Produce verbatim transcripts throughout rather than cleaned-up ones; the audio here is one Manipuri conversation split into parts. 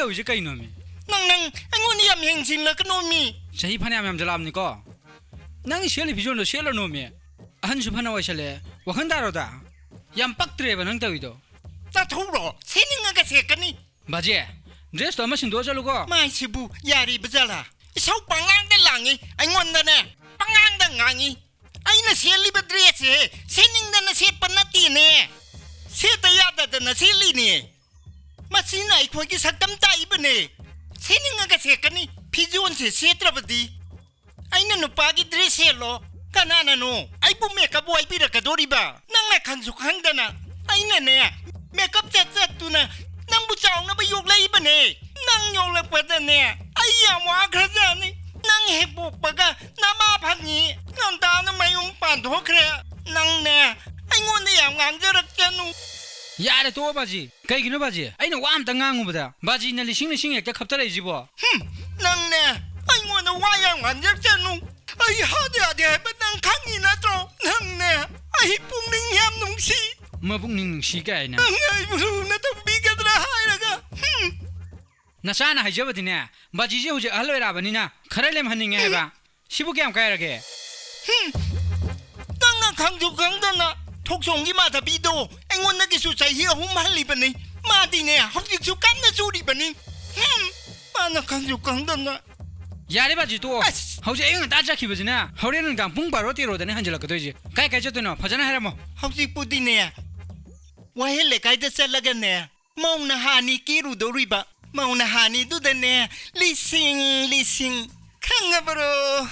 ꯍꯧꯖꯤꯛ ꯀꯩꯅꯣꯃꯤ? ꯅꯪ, ꯅꯪ ꯑꯩꯉꯣꯟꯗ ꯌꯥꯝ ꯍꯦꯟꯖꯤꯜꯂꯛꯀꯅꯣꯃꯤ꯫ ꯆꯍꯤ ꯐꯅꯌꯥꯝ ꯌꯥꯝꯖꯜꯂꯛꯑꯕꯅꯤꯀꯣ꯫ ꯅꯪ ꯁꯦꯠꯂꯤ ꯐꯤꯖꯣꯜꯗꯣ ꯁꯦꯠꯂꯅꯣꯃꯤ꯫ ꯑꯍꯟꯁꯨ ꯐꯅ ꯑꯣꯏꯁꯜꯂꯛꯑꯦ꯫ ꯋꯥꯈꯜ ꯇꯥꯔꯣꯗ꯫ ꯌꯥꯝ ꯄꯛꯇ꯭ꯔꯦꯕ ꯅꯪ ꯇꯧꯔꯤꯗꯣ꯫ ꯆꯠꯊꯣꯛꯎꯔꯣ꯫ ꯁꯦꯠꯅꯤꯡꯉꯒ ꯁꯦꯠꯀꯅꯤ꯫ ꯕꯥꯖꯤ, dress ꯇꯣ ꯑꯃ ꯁꯤꯟꯗꯣꯛꯑ ꯆꯠꯂꯨꯀꯣ꯫ ꯃꯥꯏꯁꯤꯕꯨ ꯌꯥꯔꯤꯕ ꯖꯥꯠꯂꯥ? ꯏꯁꯧ ꯄꯪꯂꯥꯡꯗ ꯂꯥꯡꯉꯤ ꯑꯩꯉꯣꯟꯗꯅꯦ꯫ ꯄꯪꯉꯥꯡꯗ ꯉꯥꯡꯉꯤ꯫ ꯑꯩꯅ ꯁꯦꯠꯂꯤꯕ dress ꯁꯦ ꯁꯦꯠꯅꯤꯡꯗꯅ ꯁꯦꯠꯄ ꯅꯠꯇꯦꯅꯦ꯫ ꯁꯦꯠꯇ ꯌꯥꯗꯗꯅ ꯁꯦꯠꯂꯤꯅꯦ꯫ ꯃꯁꯤꯅ ꯑꯩꯈꯣꯏꯒꯤ ꯁꯛꯇꯝ ꯇꯥꯛꯏꯕꯅꯦ꯫ ꯁꯦꯠꯅꯤꯡꯉꯒ ꯁꯦꯠꯀꯅꯤ꯫ ꯐꯤꯖꯣꯜꯁꯦ ꯁꯦꯠꯇ꯭ꯔꯕꯗꯤ꯫ ꯑꯩꯅ ꯅꯨꯄꯥꯒꯤ dress ꯁꯦꯠꯂꯣ꯫ ꯀꯅꯥꯅꯅꯣ ꯑꯩꯕꯨ makeup ꯋꯥꯏꯕꯤꯔꯛꯀꯗꯣꯔꯤꯕ? ꯅꯪꯅ ꯈꯪꯁꯨ ꯈꯪꯗꯅ꯫ ꯑꯩꯅꯅꯦ, makeup ꯆꯠ ꯆꯠꯇꯨꯅ ꯅꯪꯕꯨ ꯆꯥꯎꯅꯕ ꯌꯣꯛꯂꯛꯏꯕꯅꯦ꯫ ꯅꯪ ꯌꯣꯛꯂꯛꯄꯗꯅꯦ, ꯑꯩ ꯌꯥꯝ ꯋꯥꯈ꯭ꯔꯖꯥꯠꯅꯤ꯫ ꯅꯪ ꯍꯦꯛ ꯄꯣꯛꯄꯒ ꯅꯃꯥ ꯐꯪꯉꯤ, ꯉꯟꯇꯥꯅ ꯃꯌꯨꯝ ꯄꯥꯟꯊꯣꯛꯈ꯭ꯔꯦ꯫ ꯅꯪꯅꯦ, ꯑꯩꯉꯣꯟꯗ ꯌꯥꯝ ꯉꯥꯡꯖꯔꯛꯆꯅꯨ꯫ ꯌꯥꯔꯦ, ꯇꯣꯛꯑꯣ ꯕꯥꯖꯤ꯫ ꯀꯩꯒꯤꯅꯣ ꯕꯥꯖꯤ? ꯑꯩꯅ ꯋꯥ ꯑꯝꯇ ꯉꯥꯡꯉꯨꯕꯗ ꯕꯥꯖꯤꯅ ꯂꯤꯁꯤꯡ ꯂꯤꯁꯤꯡ ꯍꯦꯛꯇ ꯈꯞꯇꯔꯛꯏꯁꯤꯕꯣ? ꯍꯨꯝ, ꯅꯪꯅꯦ, ꯑꯩꯉꯣꯟꯗ ꯋꯥ ꯌꯥꯝ ꯉꯥꯡꯖꯔꯛꯆꯅꯨ꯫ ꯑꯩ ꯍꯥꯠ ꯌꯥꯗꯦ ꯍꯥꯏꯕ ꯅꯪ ꯈꯪꯉꯤ ꯅꯠꯇ꯭ꯔꯣ? ꯅꯪꯅꯦ, ꯑꯩ ꯄꯨꯛꯅꯤꯡ ꯌꯥꯝ ꯅꯨꯡꯁꯤ꯫ ꯃꯄꯨꯛꯅꯤꯡ ꯅꯨꯡꯁꯤ ꯀꯥꯏꯅ꯫ ꯅꯪꯅ ꯑꯩꯕꯨ ꯂꯨꯅ ꯇꯧꯕꯤꯒꯗ꯭ꯔꯥ ꯍꯥꯏꯔꯒ, ꯍꯨꯝ꯫ ꯅꯆꯥꯅ ꯍꯥꯏꯖꯕꯗꯤꯅꯦ, ꯕꯥꯖꯤꯁꯦ ꯍꯧꯖꯤꯛ ꯑꯍꯜ ꯑꯣꯏꯔꯛꯑꯕꯅꯤꯅ ꯈꯔ ꯂꯦꯝꯍꯟꯅꯤꯡꯉꯦ ꯍꯥꯏꯕ꯫ ꯁꯤꯕꯨ ꯀꯌꯥꯝ ꯀꯥꯏꯔꯒꯦ? ꯍꯨꯝ! ꯅꯪꯅ ꯈꯪꯁꯨ ꯈꯪꯗꯅ ꯊꯣꯛꯆꯣꯝꯒꯤ ꯃꯥꯙꯕꯤꯗꯣ ꯑꯩꯉꯣꯟꯗꯒꯤꯁꯨ ꯆꯍꯤ ꯑꯍꯨꯝ ꯍꯜꯂꯤꯕꯅꯤ꯫ ꯃꯥꯗꯤꯅꯦ, ꯍꯧꯖꯤꯛꯁꯨ ꯀꯟꯅ ꯆꯨꯔꯤꯕꯅꯤ꯫ ꯍꯨꯝ! ꯃꯥꯅ ꯈꯪꯁꯨ ꯈꯪꯗꯅ꯫ ꯌꯥꯔꯦ ꯕꯥꯖꯤ, ꯇꯣꯛꯑꯣ꯫ ꯑꯁ! ꯍꯧꯖꯤꯛ ꯑꯌꯨꯛ ꯉꯟꯇꯥ ꯆꯠꯈꯤꯕꯁꯤꯅ ꯍꯣꯔꯦꯟ ꯅꯨꯡꯗꯥꯡ ꯄꯨꯡ ꯕꯥꯔꯣ ꯇꯦꯔꯣꯗꯅꯦ ꯍꯟꯖꯤꯜꯂꯛꯀꯗꯣꯏꯁꯦ꯫ ꯀꯥꯏ ꯀꯥꯏ ꯆꯠꯇꯣꯏꯅꯣ? ꯐꯖꯅ ꯍꯥꯏꯔꯝꯃꯣ꯫ ꯍꯧꯖꯤꯛꯄꯨꯗꯤꯅꯦ, ꯋꯥꯍꯦꯡ ꯂꯩꯀꯥꯏꯗ ꯆꯠꯂꯒꯅꯦ, ꯃꯧ ꯅꯍꯥꯅꯤ ꯀꯦꯔꯨꯗꯧꯔꯤꯕ꯫ ꯃꯧ ꯅꯍꯥꯅꯤꯗꯨꯗꯅꯦ, ꯂꯤꯁꯤꯡ, ꯂꯤꯁꯤꯡ꯫ ꯈꯪꯉꯕ꯭ꯔꯣ?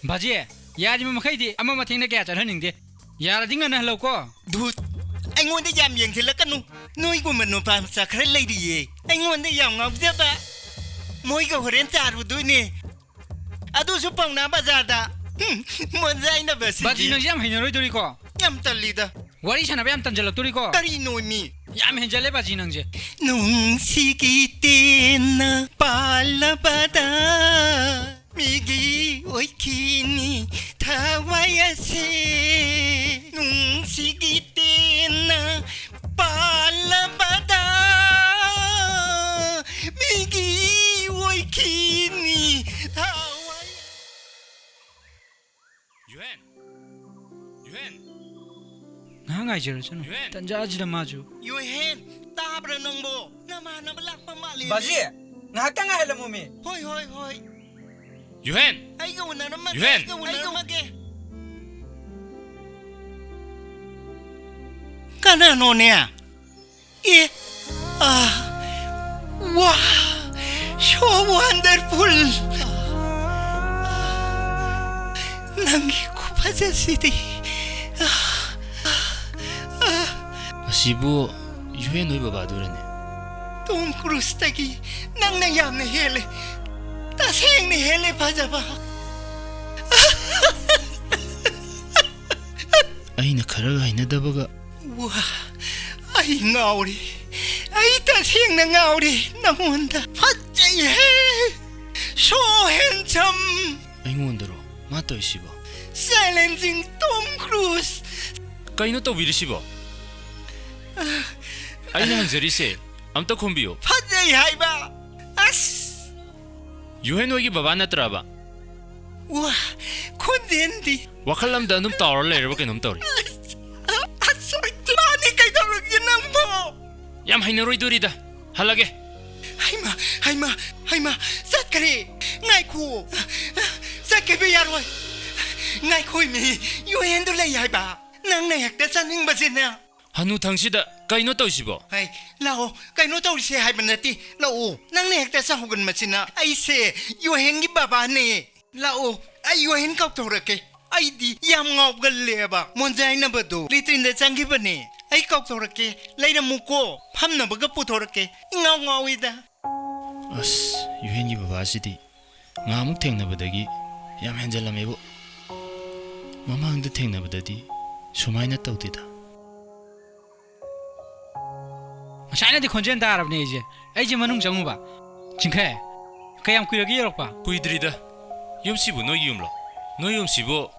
ꯕꯥꯖꯤ, ꯌꯥꯔꯤꯕ ꯃꯈꯩꯗꯤ ꯑꯃ ꯃꯊꯦꯡꯅ ꯀꯌꯥ ꯆꯠꯍꯟꯅꯤꯡꯗꯦ꯫ ꯌꯥꯔꯗꯤ ꯉꯟꯅ ꯍꯜꯂꯧꯀꯣ꯫ ꯙꯨꯠ, ꯑꯩꯉꯣꯟꯗ ꯌꯥꯝ ꯌꯦꯡꯁꯤꯜꯂꯛꯀꯅꯨ꯫ ꯅꯣꯏꯒꯨꯝꯕ ꯅꯨꯄꯥ ꯃꯆꯥ ꯈꯔ ꯂꯩꯔꯤꯌꯦ, ꯑꯩꯉꯣꯟꯗ ꯌꯥꯝ ꯉꯥꯎꯖꯕ꯫ ꯃꯣꯏꯒ ꯍꯣꯔꯦꯟ ꯆꯥꯔꯨꯗꯣꯏꯅꯦ꯫ ꯑꯗꯨꯁꯨ ꯄꯥꯎꯅꯥ ꯕꯖꯥꯔꯗ꯫ ꯍꯨꯝ, ꯃꯣꯟꯖꯥꯏꯅꯕꯁꯤꯗꯤ꯫ ꯕꯥꯖꯤ, ꯅꯪꯁꯦ ꯌꯥꯝ ꯍꯩꯅꯔꯣꯏꯗꯧꯔꯤꯀꯣ꯫ ꯌꯥꯝ ꯇꯜꯂꯤꯗ꯫ ꯋꯥꯔꯤ ꯁꯥꯟꯅꯕ ꯌꯥꯝ ꯇꯟꯖꯜꯂꯛꯇꯣꯔꯤꯀꯣ꯫ ꯀꯔꯤꯅꯣ ꯃꯤ? ꯌꯥꯝ ꯍꯦꯟꯖꯜꯂꯦ ꯕꯥꯖꯤ ꯅꯪꯁꯦ꯫ ꯅꯨꯡꯁꯤꯒꯤ ꯇꯦꯟꯅ ꯄꯥꯜꯂꯕꯗ ꯃꯤꯒꯤ ꯑꯣꯏꯈꯤꯅꯤ ꯊꯋꯥꯏ ꯑꯁꯦ꯫ ꯅꯨꯡꯁꯤꯒꯤ ꯇꯦꯟꯅ ꯄꯥꯜꯂꯕꯗ ꯃꯤꯒꯤ ꯏ ꯑꯣꯏꯈꯤꯅꯤ꯫ ꯊꯋꯥꯏ꯫ ꯌꯨꯍꯦꯟ! ꯌꯨꯍꯦꯟ! ꯉꯥꯏꯍꯥꯛ ꯉꯥꯏꯖꯔꯁꯅꯨ꯫ ꯌꯨꯍꯦꯟ! ꯇꯟꯖꯥꯁꯤꯗ ꯃꯥꯁꯨ꯫ ꯌꯨꯍꯦꯟ! ꯇꯥꯕ꯭ꯔꯥ ꯅꯪꯕꯣ? ꯅꯃꯥꯟꯅꯕ ꯂꯥꯛꯄ ꯃꯥꯜꯂꯤ꯫ ꯕꯥꯖꯤ, ꯉꯥꯏꯍꯥꯛꯇꯪ ꯉꯥꯏꯍꯜꯂꯝꯃꯨꯃꯤ꯫ ꯍꯣꯏ, ꯍꯣꯏ, ꯍꯣꯏ꯫ ꯌꯨꯍꯦꯟ! ꯑꯩꯒ ꯎꯅꯔꯝꯃꯒꯦ, ꯌꯨꯍꯦꯟ! ꯑꯩꯒ ꯎꯅꯔꯝꯃꯒꯦ꯫ ꯀꯅꯥꯅꯣꯅꯦ? ꯑꯦ, ꯑꯥ, ꯋꯥ, so wonderful꯫ ꯅꯪꯒꯤ ꯈꯨꯐꯖꯁꯤꯗꯤ꯫ ꯑꯁꯤꯕꯨ ꯌꯨꯍꯦꯟ ꯍꯣꯏ ꯕꯕꯥꯗꯨꯔꯅꯦ? ꯇꯣꯝ ꯀ꯭ꯔꯨꯖꯇꯒꯤ ꯅꯪꯅ ꯌꯥꯝꯅ ꯍꯦꯜꯂꯦ꯫ ꯇꯁꯦꯡꯅ ꯍꯦꯜꯂꯦ ꯐꯖꯕ꯫ ꯑꯩꯅ ꯈꯔꯒ ꯍꯩꯅꯗꯕꯒ꯫ ꯋꯥ, ꯑꯩ ꯉꯥꯎꯔꯦ꯫ ꯑꯩ ꯇꯁꯦꯡꯅ ꯉꯥꯎꯔꯦ ꯅꯉꯣꯟꯗ꯫ ꯐꯖꯩꯍꯦ! So handsome! ꯑꯩꯉꯣꯟꯗꯔꯣ ꯃꯥ ꯇꯧꯔꯤꯁꯤꯕꯣ? Challenging Tom Cruise! ꯀꯩꯅꯣ ꯇꯧꯕꯤꯔꯤꯁꯤꯕꯣ? ꯑꯩꯅ ꯍꯪꯖꯔꯤꯁꯦ ꯑꯝꯇ ꯈꯨꯝꯕꯤꯌꯨ꯫ ꯐꯖꯩ ꯍꯥꯏꯕ! ꯑꯁ! ꯌꯨꯍꯦꯟ ꯍꯣꯏꯒꯤ ꯕꯕꯥ ꯅꯠꯇ꯭ꯔꯕ? ꯋꯥ, ꯈꯣꯟꯖꯦꯜꯗꯤ꯫ ꯋꯥꯈꯜ ꯑꯃꯗ ꯑꯗꯨꯝ ꯇꯥꯎꯔ ꯂꯩꯔꯕ ꯀꯩꯅꯣꯝ ꯇꯧꯔꯦ꯫ ꯑꯁ, ꯃꯥꯅꯤ ꯀꯩꯗꯧꯔꯒꯦ ꯅꯪꯕꯣ? ꯌꯥꯝ ꯍꯩꯅꯔꯣꯏꯗꯣꯔꯤꯗ꯫ ꯍꯜꯂꯒꯦ꯫ ꯍꯩꯃꯥ, ꯍꯩꯃꯥ, ꯍꯩꯃꯥ, ꯆꯠꯈ꯭ꯔꯦ꯫ ꯉꯥꯏꯈꯣ꯫ ꯆꯠꯈꯤꯕ ꯌꯥꯔꯣꯏ꯫ ꯉꯥꯏꯈꯣ ꯃꯤ, ꯌꯨꯍꯦꯟꯗꯨ ꯂꯩ ꯍꯥꯏꯕ꯫ ꯅꯪꯅ ꯍꯦꯛꯇ ꯆꯠꯅꯤꯡꯕꯁꯤꯅ꯫ ꯍꯅꯨꯊꯪꯁꯤꯗ ꯀꯩꯅꯣ ꯇꯧꯔꯤꯁꯤꯕꯣ? ꯍꯩ, ꯂꯥꯛꯑꯣ, ꯀꯩꯅꯣ ꯇꯧꯔꯤꯁꯦ ꯍꯥꯏꯕ ꯅꯠꯇꯦ, ꯂꯥꯛꯑꯣ꯫ ꯅꯪꯅ ꯍꯦꯛꯇ ꯆꯥꯎꯒꯟꯕꯁꯤꯅ꯫ ꯑꯩꯁꯦ ꯌꯨꯍꯦꯟꯒꯤ ꯕꯕꯥꯅꯦ꯫ ꯂꯥꯛꯑꯣ, ꯑꯩ ꯌꯨꯍꯦꯟ ꯀꯧꯊꯣꯔꯛꯀꯦ꯫ ꯑꯩꯗꯤ ꯌꯥꯝ ꯉꯥꯎꯒꯜꯂꯦꯕ꯫ ꯃꯣꯟꯖꯥꯏꯅꯕꯗꯣ ꯂꯦꯇ꯭ꯔꯤꯟꯗ ꯆꯪꯈꯤꯕꯅꯦ꯫ ꯑꯩ ꯀꯧꯊꯣꯔꯛꯀꯦ, ꯂꯩꯔꯝꯃꯨꯀꯣ꯫ ꯐꯝꯅꯕꯒ ꯄꯨꯊꯣꯔꯛꯀꯦ꯫ ꯏꯉꯥꯎ ꯉꯥꯎꯋꯤꯗ꯫ ꯑꯁ, ꯌꯨꯍꯦꯟꯒꯤ ꯕꯕꯥꯁꯤꯗꯤ ꯉꯍꯥꯟꯃꯨꯛ ꯊꯦꯡꯅꯕꯗꯒꯤ ꯌꯥꯝ ꯍꯦꯟꯖꯜꯂꯝꯃꯦꯕꯨ꯫ ꯃꯃꯥꯡꯗ ꯊꯦꯡꯅꯕꯗꯗꯤ ꯁꯨꯃꯥꯏꯅ ꯇꯧꯗꯦꯗ꯫ ꯉꯁꯥꯏꯅꯗꯤ ꯈꯣꯟꯖꯦꯜ ꯇꯥꯔꯕꯅꯦ ꯑꯩꯁꯦ꯫ ꯑꯩꯁꯦ ꯃꯅꯨꯡ ꯆꯪꯉꯨꯕ꯫ ꯆꯤꯡꯈꯩ, ꯀꯌꯥꯝ ꯀꯨꯏꯔꯒꯦ ꯌꯧꯔꯛꯄ? ꯀꯨꯏꯗ꯭ꯔꯤꯗ꯫ ꯌꯨꯝꯁꯤꯕꯨ ꯅꯣꯏꯒꯤ ꯌꯨꯝꯂꯣ? ꯅꯣꯏ ꯌꯨꯝꯁꯤꯕꯨ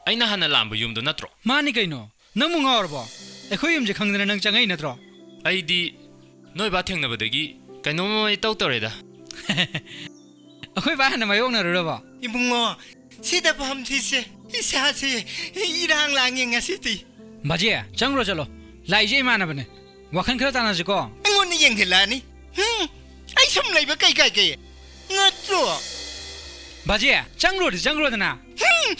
ꯑꯩꯅ ꯍꯥꯟꯅ ꯂꯥꯛꯑꯝꯕ ꯌꯨꯝꯗꯣ ꯅꯠꯇ꯭ꯔꯣ? ꯃꯥꯅꯤ ꯀꯩꯅꯣ꯫ ꯅꯪꯕꯨ ꯉꯥꯎꯔꯕꯣ? ꯑꯩꯈꯣꯏ ꯌꯨꯝꯁꯦ ꯈꯪꯗꯅ ꯅꯪ ꯆꯪꯉꯛꯏ ꯅꯠꯇ꯭ꯔꯣ? ꯑꯩꯗꯤ ꯅꯣꯏ ꯕꯥ ꯊꯦꯡꯅꯕꯗꯒꯤ ꯀꯩꯅꯣꯝꯃ ꯏꯇꯧ ꯇꯧꯔꯦꯗ꯫ ꯑꯩꯈꯣꯏ ꯕꯥ ꯍꯥꯟꯅ ꯃꯥꯌꯣꯛꯅꯔꯨꯔꯕꯣ? ꯏꯕꯨꯡꯉꯣ, ꯁꯤꯗ ꯐꯝꯁꯤꯁꯦ꯫ ꯏꯁꯥꯁꯦ ꯏꯔꯥꯡ ꯂꯥꯡꯉꯦ ꯉꯁꯤꯗꯤ꯫ ꯕꯥꯖꯤ, ꯆꯪꯈ꯭ꯔꯣ ꯆꯠꯂꯣ꯫ ꯂꯥꯛꯏꯁꯦ ꯏꯃꯥꯟꯅꯕꯅꯦ꯫ ꯋꯥꯈꯜ ꯈꯔ ꯇꯥꯟꯅꯁꯤꯀꯣ꯫ ꯑꯩꯉꯣꯟꯗ ꯌꯦꯡꯁꯤꯜꯂꯛꯑꯅꯤ꯫ ꯍꯨꯝ, ꯑꯩ ꯁꯨꯝ ꯂꯩꯕ ꯀꯩ ꯀꯥꯏꯒꯦ? ꯅꯠꯇ꯭ꯔꯣ? ꯕꯥꯖꯤ, ꯆꯪꯈ꯭ꯔꯣꯗꯤ ꯆꯪꯈ꯭ꯔꯣꯗꯅ꯫ ꯍꯨꯝ꯫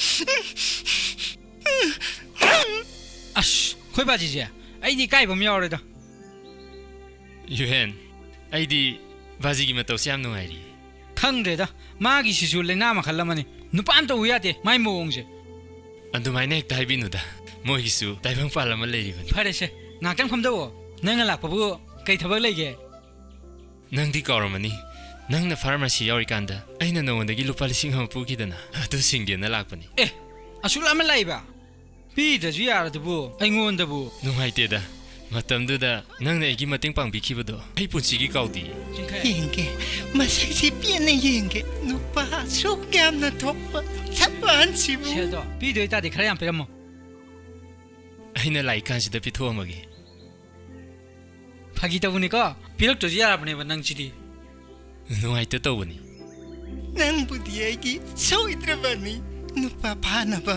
ꯑꯁ, ꯑꯩꯈꯣꯏ ꯕꯥꯖꯤꯁꯦ ꯑꯩꯗꯤ ꯏꯀꯥꯏꯕ ꯑꯃ ꯌꯥꯎꯔꯦꯗ꯫ ꯌꯨꯍꯦꯟ, ꯑꯩꯗꯤ ꯕꯥꯖꯤꯒꯤ ꯃꯇꯧꯁꯦ ꯌꯥꯝ ꯅꯨꯡꯉꯥꯏꯔꯤ꯫ ꯈꯪꯗ꯭ꯔꯦꯗ, ꯃꯥꯒꯤꯁꯤꯁꯨ ꯂꯥꯏꯅꯥ ꯃꯈꯜ ꯑꯃꯅꯤ꯫ ꯅꯨꯄꯥ ꯑꯝꯇ ꯎ ꯌꯥꯗꯦ ꯃꯥꯏ ꯃꯑꯣꯡꯁꯦ꯫ ꯑꯗꯨꯃꯥꯏꯅ ꯍꯦꯛꯇ ꯍꯥꯏꯕꯤꯅꯨꯗ, ꯃꯣꯏꯒꯤꯁꯨ ꯇꯥꯏꯕꯪꯄꯥꯜ ꯑꯃ ꯂꯩꯔꯤꯕꯅꯤ꯫ ꯐꯔꯦꯁꯦ, ꯉꯥꯏꯍꯥꯛꯇꯪ ꯐꯝꯗꯧꯑꯣ꯫ ꯅꯪꯅ ꯂꯥꯛꯄꯕꯨ ꯀꯩ ꯊꯕꯛ ꯂꯩꯒꯦ? ꯅꯪꯗꯤ ꯀꯥꯎꯔꯝꯃꯅꯤ, ꯅꯪꯅ ꯐꯥꯔꯃꯥꯁꯤ ꯌꯥꯎꯔꯤꯀꯥꯟꯗ ꯑꯩꯅ ꯅꯉꯣꯟꯗꯒꯤ ꯂꯨꯄꯥ ꯂꯤꯁꯤꯡ ꯑꯃ ꯄꯨꯈꯤꯗꯅ, ꯑꯗꯨ ꯁꯤꯡꯒꯦꯅ ꯂꯥꯛꯄꯅꯤ꯫ ꯑꯦ, ꯑꯁꯨꯛ ꯌꯥꯝꯅ ꯂꯥꯛꯏꯕ? ꯄꯤꯗ꯭ꯔꯁꯨ ꯌꯥꯔꯗꯨꯕꯨ ꯑꯩꯉꯣꯟꯗꯕꯨ꯫ ꯅꯨꯡꯉꯥꯏꯇꯦꯗ, ꯃꯇꯝꯗꯨꯗ ꯅꯪꯅ ꯑꯩꯒꯤ ꯃꯇꯦꯡ ꯄꯥꯡꯕꯤꯈꯤꯕꯗꯣ ꯑꯩ ꯄꯨꯟꯁꯤꯒꯤ ꯀꯥꯎꯗꯦ꯫ ꯆꯤꯡꯈꯩ꯫ ꯌꯦꯡꯒꯦ, ꯃꯁꯛꯁꯤ ꯄꯦꯟꯅ ꯌꯦꯡꯒꯦ꯫ ꯅꯨꯄꯥ ꯑꯁꯨꯛ ꯌꯥꯝꯅ ꯊꯣꯛꯄ ꯁꯛ ꯑꯍꯟꯁꯤꯕꯨ꯫ ꯁꯦꯜꯗꯣ ꯄꯤꯗꯣꯏ ꯇꯥꯔꯗꯤ ꯈꯔ ꯌꯥꯝ ꯄꯤꯔꯝꯃꯣ꯫ ꯑꯩꯅ ꯂꯥꯛꯏꯀꯥꯟꯁꯤꯗ ꯄꯤꯊꯣꯛꯑꯝꯃꯒꯦ꯫ ꯐꯥꯒꯤ ꯇꯧꯕꯅꯤꯀꯣ, ꯄꯤꯔꯛꯇ꯭ꯔꯁꯨ ꯌꯥꯔꯕꯅꯦꯕ ꯅꯪꯁꯤꯗꯤ꯫ ꯅꯨꯡꯉꯥꯏꯇ ꯇꯧꯕꯅꯤ꯫ ꯅꯪꯕꯨꯗꯤ ꯑꯩꯒꯤ ꯁꯣꯏꯗ꯭ꯔꯕꯅꯤ꯫ ꯅꯨꯄꯥ ꯐꯥꯅꯕ,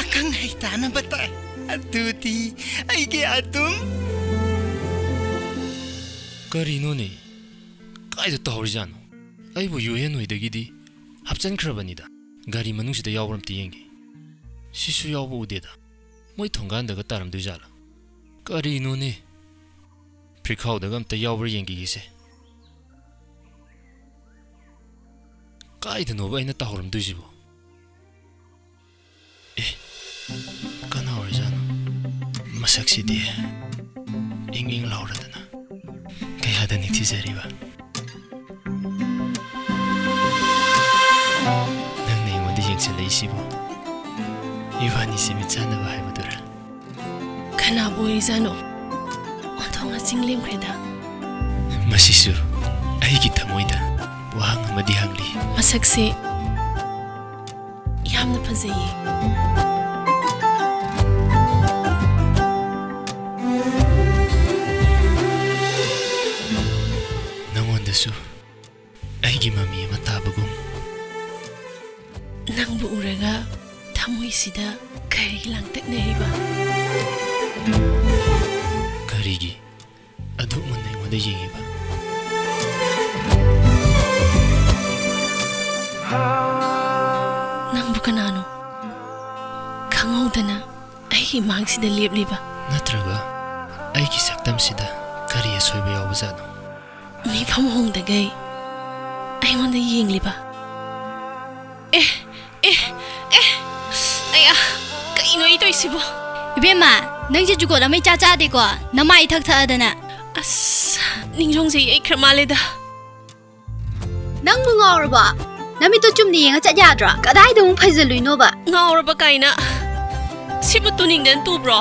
ꯑꯈꯪ ꯑꯍꯩ ꯇꯥꯅꯕ ꯇꯥꯏ꯫ ꯑꯗꯨꯗꯤ ꯑꯩꯒꯤ ꯑꯗꯨꯝ꯫ ꯀꯔꯤꯅꯣꯅꯦ? ꯀꯥꯏꯗ ꯇꯧꯍꯧꯔꯤꯖꯥꯠꯅꯣ? ꯑꯩꯕꯨ ꯌꯨꯍꯦꯟ ꯍꯣꯏꯗꯒꯤꯗꯤ ꯍꯥꯞꯆꯟꯈ꯭ꯔꯕꯅꯤꯗ꯫ ꯒꯥꯔꯤ ꯃꯅꯨꯡꯁꯤꯗ ꯌꯥꯎꯕ꯭ꯔꯥ ꯑꯝꯇ ꯌꯦꯡꯒꯦ꯫ ꯁꯤꯁꯨ ꯌꯥꯎꯕ ꯎꯗꯦꯗ꯫ ꯃꯣꯏ ꯊꯣꯡꯒꯥꯟꯗꯒ ꯇꯥꯔꯝꯗꯣꯏꯖꯥꯠꯂꯥ? ꯀꯔꯤꯅꯣꯅꯦ? ꯐ꯭ꯔꯤꯈꯥꯎꯗꯒ ꯑꯝꯇ ꯌꯥꯎꯕ꯭ꯔꯥ ꯌꯦꯡꯈꯤꯒꯦꯁꯦ꯫ ꯀꯥꯏꯗꯅꯣꯕ ꯑꯩꯅ ꯇꯥꯍꯧꯔꯝꯗꯣꯏꯁꯤꯕꯣ? ꯑꯦ, ꯀꯅꯥ ꯑꯣꯏꯔꯖꯥꯠꯅꯣ? ꯃꯁꯛꯁꯤꯗꯤ ꯏꯪ ꯏꯪ ꯂꯥꯎꯔꯗꯅ ꯀꯌꯥꯗ ꯅꯤꯡꯊꯤꯖꯔꯤꯕ? ꯅꯪꯅ ꯑꯩꯉꯣꯟꯗ ꯌꯦꯡꯁꯤꯜꯂꯛꯏꯁꯤꯕꯨ ꯏꯕꯥꯅꯤꯁꯦ ꯃꯤꯠꯆꯥꯟꯅꯕ ꯍꯥꯏꯕꯗꯨꯔꯥ? ꯀꯅꯥꯕꯨ ꯑꯣꯏꯔꯤꯖꯥꯠꯅꯣ? ꯑꯣꯟꯊꯣꯛꯅ ꯆꯤꯡꯂꯦꯝꯈ꯭ꯔꯦꯗ꯫ ꯃꯁꯤꯁꯨ ꯑꯩꯒꯤ ꯊꯃꯣꯏꯗ ꯋꯥꯍꯪ ꯑꯃꯗꯤ ꯍꯪꯂꯤ꯫ ꯃꯁꯛꯁꯦ ꯌꯥꯝꯅ ꯐꯖꯩꯌꯦ꯫ ꯁꯨ ꯑꯩꯒꯤ ꯃꯃꯤ ꯑꯃ ꯇꯥꯕꯒꯨꯝ꯫ ꯅꯪꯕꯨ ꯎꯔꯒ ꯊꯃꯣꯏꯁꯤꯗ ꯀꯔꯤꯒꯤ ꯂꯥꯡꯇꯛꯅꯔꯤꯕ? ꯀꯔꯤꯒꯤ ꯑꯗꯨꯛ ꯃꯨꯟꯅ ꯑꯩꯉꯣꯟꯗ ꯌꯦꯡꯉꯤꯕ? ꯅꯪꯕꯨ ꯀꯅꯥꯅꯣ? ꯈꯪꯍꯧꯗꯅ ꯑꯩꯒꯤ ꯃꯥꯡꯁꯤꯗ ꯂꯦꯞꯂꯤꯕ? ꯅꯠꯇ꯭ꯔꯒ ꯑꯩꯒꯤ ꯁꯛꯇꯝꯁꯤꯗ ꯀꯔꯤ ꯑꯁꯣꯏꯕ ꯌꯥꯎꯕꯖꯥꯠꯅꯣ? ꯃꯤꯐꯝ ꯍꯣꯡꯗꯒꯩ ꯑꯩꯉꯣꯟꯗ ꯌꯦꯡꯂꯤꯕ? ꯑꯦ, ꯑꯦ, ꯑꯦ, ꯑꯌꯥ, ꯀꯩꯅꯣ ꯑꯩ ꯇꯧꯏꯁꯤꯕꯣ? ꯏꯕꯦꯝꯃ, ꯅꯪꯁꯦ ꯖꯨꯒꯣꯠ ꯑꯃ ꯏꯆꯥ ꯆꯥꯗꯦꯀꯣ, ꯅꯃꯥꯏ ꯏꯊꯛ ꯊꯛꯑꯗꯅ꯫ ꯑꯁ, ꯅꯤꯡꯖꯣꯡꯖꯩ ꯑꯩ ꯈꯔ ꯃꯥꯜꯂꯦꯗ꯫ ꯅꯪꯕꯨ ꯉꯥꯎꯔꯕꯣ? ꯅꯃꯤꯠꯇꯣ ꯆꯨꯝꯅ ꯌꯦꯡꯉ ꯆꯠ ꯌꯥꯗ꯭ꯔꯣ? ꯀꯗꯥꯏꯗ ꯑꯃꯨꯛ ꯐꯩꯖꯜꯂꯨꯏꯅꯣꯕ? ꯉꯥꯎꯔꯕ ꯀꯥꯏꯅ꯫ ꯁꯤꯕꯨ ꯇꯨꯅꯤꯡꯗꯅ ꯇꯨꯕ꯭ꯔꯣ?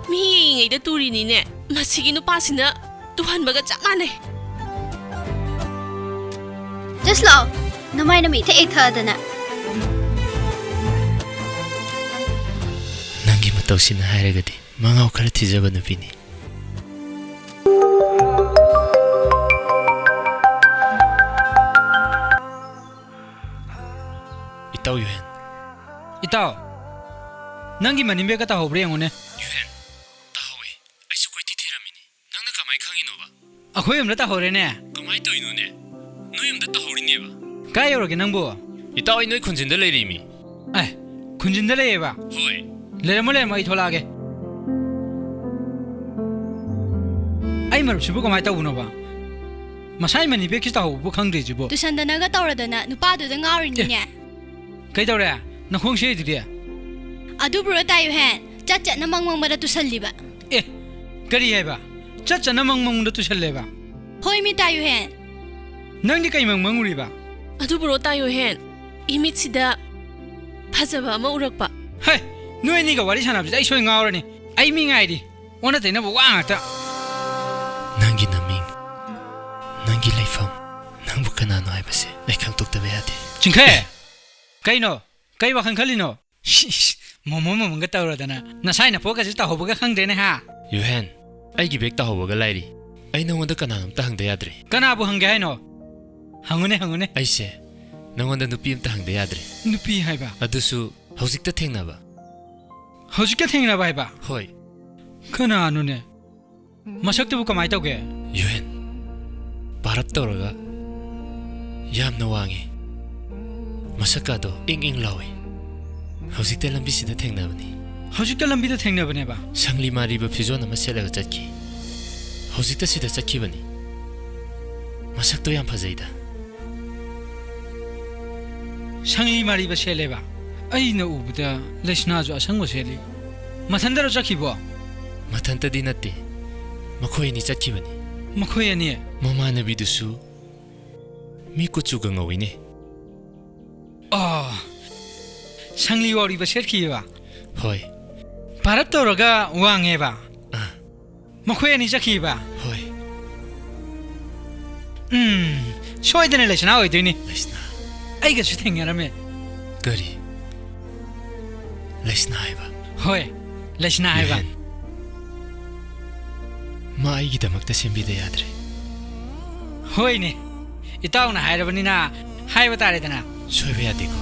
ꯃꯤ ꯌꯦꯡꯉꯤꯉꯩꯗ ꯇꯨꯔꯤꯅꯤꯅꯦ꯫ ꯃꯁꯤꯒꯤ ꯅꯨꯄꯥꯁꯤꯅ ꯇꯨꯍꯟꯕꯒ ꯆꯞ ꯃꯥꯟꯅꯩ꯫ ꯖꯁ ꯂꯥꯛꯑꯣ꯫ ꯅꯃꯥꯏ ꯅꯃꯤꯠ ꯏꯊꯛ ꯏꯊꯛꯑꯗꯅ꯫ ꯅꯪꯒꯤ ꯃꯇꯧꯁꯤꯅ ꯍꯥꯏꯔꯒꯗꯤ ꯃꯉꯥꯎ ꯈꯔ ꯊꯤꯖꯕ ꯅꯨꯄꯤꯅꯤ꯫ ꯏꯇꯥꯎ ꯌꯨꯍꯦꯟ꯫ ꯏꯇꯥꯎ, ꯅꯪꯒꯤ ꯃꯅꯤ ꯕꯦꯒꯀ ꯇꯥꯍꯧꯕ꯭ꯔꯥ ꯌꯦꯡꯉꯨꯅꯦ꯫ ꯌꯨꯍꯦꯟ, ꯇꯥꯍꯧꯋꯦ꯫ ꯑꯩꯁꯨ ꯀꯣꯏꯊꯤ ꯊꯤꯔꯝꯃꯤꯅꯤ꯫ ꯅꯪꯅ ꯀꯃꯥꯏ ꯈꯪꯉꯤꯅꯣꯕ? ꯑꯩꯈꯣꯏ ꯌꯨꯝꯗ ꯇꯥꯍꯧꯔꯦꯅꯦ꯫ ꯀꯃꯥꯏ ꯇꯧꯔꯤꯅꯣꯅꯦ? ꯅꯣꯏ ꯌꯨꯝꯗ ꯇꯥꯍꯧꯔꯤꯅꯦꯕ꯫ ꯀꯥꯏ ꯌꯧꯔꯒꯦ ꯅꯪꯕꯨ? ꯏꯇꯥꯎ, ꯑꯩ ꯅꯣꯏ ꯈꯨꯟꯖꯤꯟꯗ ꯂꯩꯔꯤꯃꯤ꯫ ꯑꯦ, ꯈꯨꯟꯖꯤꯟꯗ ꯂꯩꯌꯦꯕ? ꯍꯣꯏ꯫ ꯂꯩꯔꯝꯃꯣ, ꯂꯩꯔꯝꯃꯣ, ꯑꯩ ꯊꯣꯛꯂꯛꯑꯒꯦ꯫ ꯑꯩ ꯃꯔꯨꯞꯁꯤꯕꯨ ꯀꯃꯥꯏ ꯇꯧꯕꯅꯣꯕ? ꯃꯁꯥꯏ ꯃꯅꯤ ꯕꯦꯒꯁꯤ ꯇꯥꯍꯧꯕꯕꯨ ꯈꯪꯗ꯭ꯔꯤꯁꯤꯕꯨ? ꯇꯨꯁꯟꯗꯅꯒ ꯇꯧꯔꯗꯅ ꯅꯨꯄꯥꯗꯨꯗ ꯉꯥꯎꯔꯤꯅꯤꯅꯦ꯫ ꯀꯩꯗꯧꯔꯦ? ꯅꯈꯣꯡ ꯁꯦꯛꯏꯗꯨꯗꯤ? ꯑꯗꯨꯕꯨꯔꯣ ꯇꯥ ꯌꯨꯍꯦꯟ, ꯆꯠ ꯆꯠꯅ ꯃꯪ ꯃꯪꯕꯗ ꯇꯨꯁꯜꯂꯤꯕ꯫ ꯑꯦ, ꯀꯔꯤ ꯍꯥꯏꯕ? ꯆꯠ ꯆꯠꯅ ꯃꯪ ꯃꯪꯕꯗ ꯇꯨꯁꯜꯂꯦꯕ? ꯍꯣꯏꯃꯤ ꯇꯥ ꯌꯨꯍꯦꯟ꯫ ꯅꯪꯗꯤ ꯀꯩ ꯃꯪ ꯃꯪꯉꯨꯔꯤꯕ? ꯑꯗꯨꯕꯨꯔꯣ ꯇꯥ ꯌꯨꯍꯦꯟ, ꯏꯃꯤꯠꯁꯤꯗ ꯐꯖꯕ ꯑꯃ ꯎꯔꯛꯄ꯫ ꯍꯩ, ꯅꯣꯏ ꯑꯅꯤꯒ ꯋꯥꯔꯤ ꯁꯥꯟꯅꯕꯁꯤꯗ ꯑꯩ ꯁꯣꯏ ꯉꯥꯎꯔꯅꯤ꯫ ꯑꯩ ꯃꯤ ꯉꯥꯏꯔꯤ꯫ ꯑꯣꯟꯅ ꯇꯩꯅꯕ ꯋꯥ ꯉꯥꯛꯇ꯫ ꯅꯪꯒꯤ ꯅꯃꯤꯡ, ꯅꯪꯒꯤ ꯂꯩꯐꯝ, ꯅꯪꯕꯨ ꯀꯅꯥꯅꯣ ꯍꯥꯏꯕꯁꯦ ꯑꯩ ꯈꯪꯗꯣꯛꯇꯕ ꯌꯥꯗꯦ꯫ ꯆꯤꯡꯈꯩ! ꯀꯩꯅꯣ? ꯀꯩ ꯋꯥꯈꯜ ꯈꯜꯂꯤꯅꯣ? ꯁꯤꯁ, ꯃꯣꯃꯣꯟ ꯃꯣꯃꯣꯟꯒ ꯇꯧꯔꯗꯅ ꯅꯁꯥꯏ ꯅꯄꯣꯛꯀꯁꯦ ꯇꯥꯍꯧꯕꯒ ꯈꯪꯗ꯭ꯔꯦꯅꯦ ꯍꯥ? ꯌꯨꯍꯦꯟ, ꯑꯩꯒꯤ ꯕꯦꯒ ꯇꯥꯍꯧꯕꯒ ꯂꯥꯏꯔꯤ꯫ ꯑꯩ ꯅꯉꯣꯟꯗ ꯀꯅꯥꯅꯣꯝꯇ ꯍꯪꯗ ꯌꯥꯗ꯭ꯔꯦ꯫ ꯀꯅꯥꯕꯨ ꯍꯪꯒꯦ ꯍꯥꯏꯅꯣ? ꯍꯪꯉꯨꯅꯦ, ꯍꯪꯉꯨꯅꯦ꯫ ꯑꯩꯁꯦ ꯅꯉꯣꯟꯗ ꯅꯨꯄꯤ ꯑꯝꯇ ꯍꯪꯗ ꯌꯥꯗ꯭ꯔꯦ꯫ ꯅꯨꯄꯤ ꯍꯥꯏꯕ? ꯑꯗꯨꯁꯨ ꯍꯧꯖꯤꯛꯇ ꯊꯦꯡꯅꯕ꯫ ꯍꯧꯖꯤꯛꯇ ꯊꯦꯡꯅꯕ ꯍꯥꯏꯕ? ꯍꯣꯏ꯫ ꯀꯅꯥꯅꯣꯅꯦ? ꯃꯁꯛꯇꯨꯕꯨ ꯀꯃꯥꯏ ꯇꯧꯒꯦ? ꯌꯨꯍꯦꯟ, ꯄꯥꯔꯞ ꯇꯧꯔꯒ ꯌꯥꯝꯅ ꯋꯥꯡꯉꯤ꯫ ꯃꯁꯛꯀꯥꯗꯣ ꯏꯪ ꯏꯪ ꯂꯥꯎꯏ꯫ ꯍꯧꯖꯤꯛꯇ ꯂꯝꯕꯤꯁꯤꯗ ꯊꯦꯡꯅꯕꯅꯤ꯫ ꯍꯧꯖꯤꯛꯇ ꯂꯝꯕꯤꯗ ꯊꯦꯡꯅꯕꯅꯦꯕ? ꯁꯪꯂꯤ ꯃꯥꯔꯤꯕ ꯐꯤꯖꯣꯜ ꯑꯃ ꯁꯦꯠꯂꯒ ꯆꯠꯈꯤ꯫ ꯍꯧꯖꯤꯛꯇ ꯁꯤꯗ ꯆꯠꯈꯤꯕꯅꯤ꯫ ꯃꯁꯛꯇꯣ ꯌꯥꯝ ꯐꯖꯩꯗ꯫ ꯁꯪꯂꯤ ꯃꯥꯔꯤꯕ ꯁꯦꯠꯂꯦꯕ? ꯑꯩꯅ ꯎꯕꯗ ꯂꯩꯁꯅꯥꯁꯨ ꯑꯁꯪꯕ ꯁꯦꯠꯂꯤ꯫ ꯃꯊꯟꯇꯔꯣ ꯆꯠꯈꯤꯕꯣ? ꯃꯊꯟꯇꯗꯤ ꯅꯠꯇꯦ꯫ ꯃꯈꯣꯏ ꯑꯅꯤ ꯆꯠꯈꯤꯕꯅꯤ꯫ ꯃꯈꯣꯏ ꯑꯅꯤ? ꯃꯃꯥꯟꯅꯕꯤꯗꯨꯁꯨ ꯃꯤ ꯀꯨꯆꯨꯒ ꯉꯧꯏꯅꯦ꯫ ꯑꯣ, ꯁꯪꯂꯤ ꯋꯥꯎꯔꯤꯕ ꯁꯦꯠꯈꯤꯑꯕ? ꯍꯣꯏ꯫ ꯄꯥꯔꯞ ꯇꯧꯔꯒ ꯋꯥꯡꯉꯦꯕ? ꯑꯥ꯫ ꯃꯈꯣꯏ ꯑꯅꯤ ꯆꯠꯈꯤꯕ? ꯍꯣꯏ꯫ ꯎꯝ, ꯁꯣꯏꯗꯅ ꯂꯩꯁꯅꯥ ꯑꯣꯏꯗꯣꯏꯅꯤ꯫ ꯂꯩꯁꯅꯥ? ꯑꯩꯒꯁꯨ ꯊꯦꯡꯅꯔꯝꯃꯦ꯫ ꯀꯔꯤ? ꯂꯩꯁꯅꯥ ꯍꯥꯏꯕ? ꯍꯣꯏ, ꯂꯩꯁꯅꯥ ꯍꯥꯏꯕ꯫ ꯌꯨꯍꯦꯟ, ꯃꯥ ꯑꯩꯒꯤꯗꯃꯛꯇ ꯁꯦꯝꯕꯤꯗ ꯌꯥꯗ꯭ꯔꯦ꯫ ꯍꯣꯏꯅꯦ, ꯏꯇꯥꯎꯅ ꯍꯥꯏꯔꯕꯅꯤꯅ ꯍꯥꯏꯕ ꯇꯥꯔꯦꯗꯅ꯫ ꯁꯣꯏꯕ ꯌꯥꯗꯦꯀꯣ꯫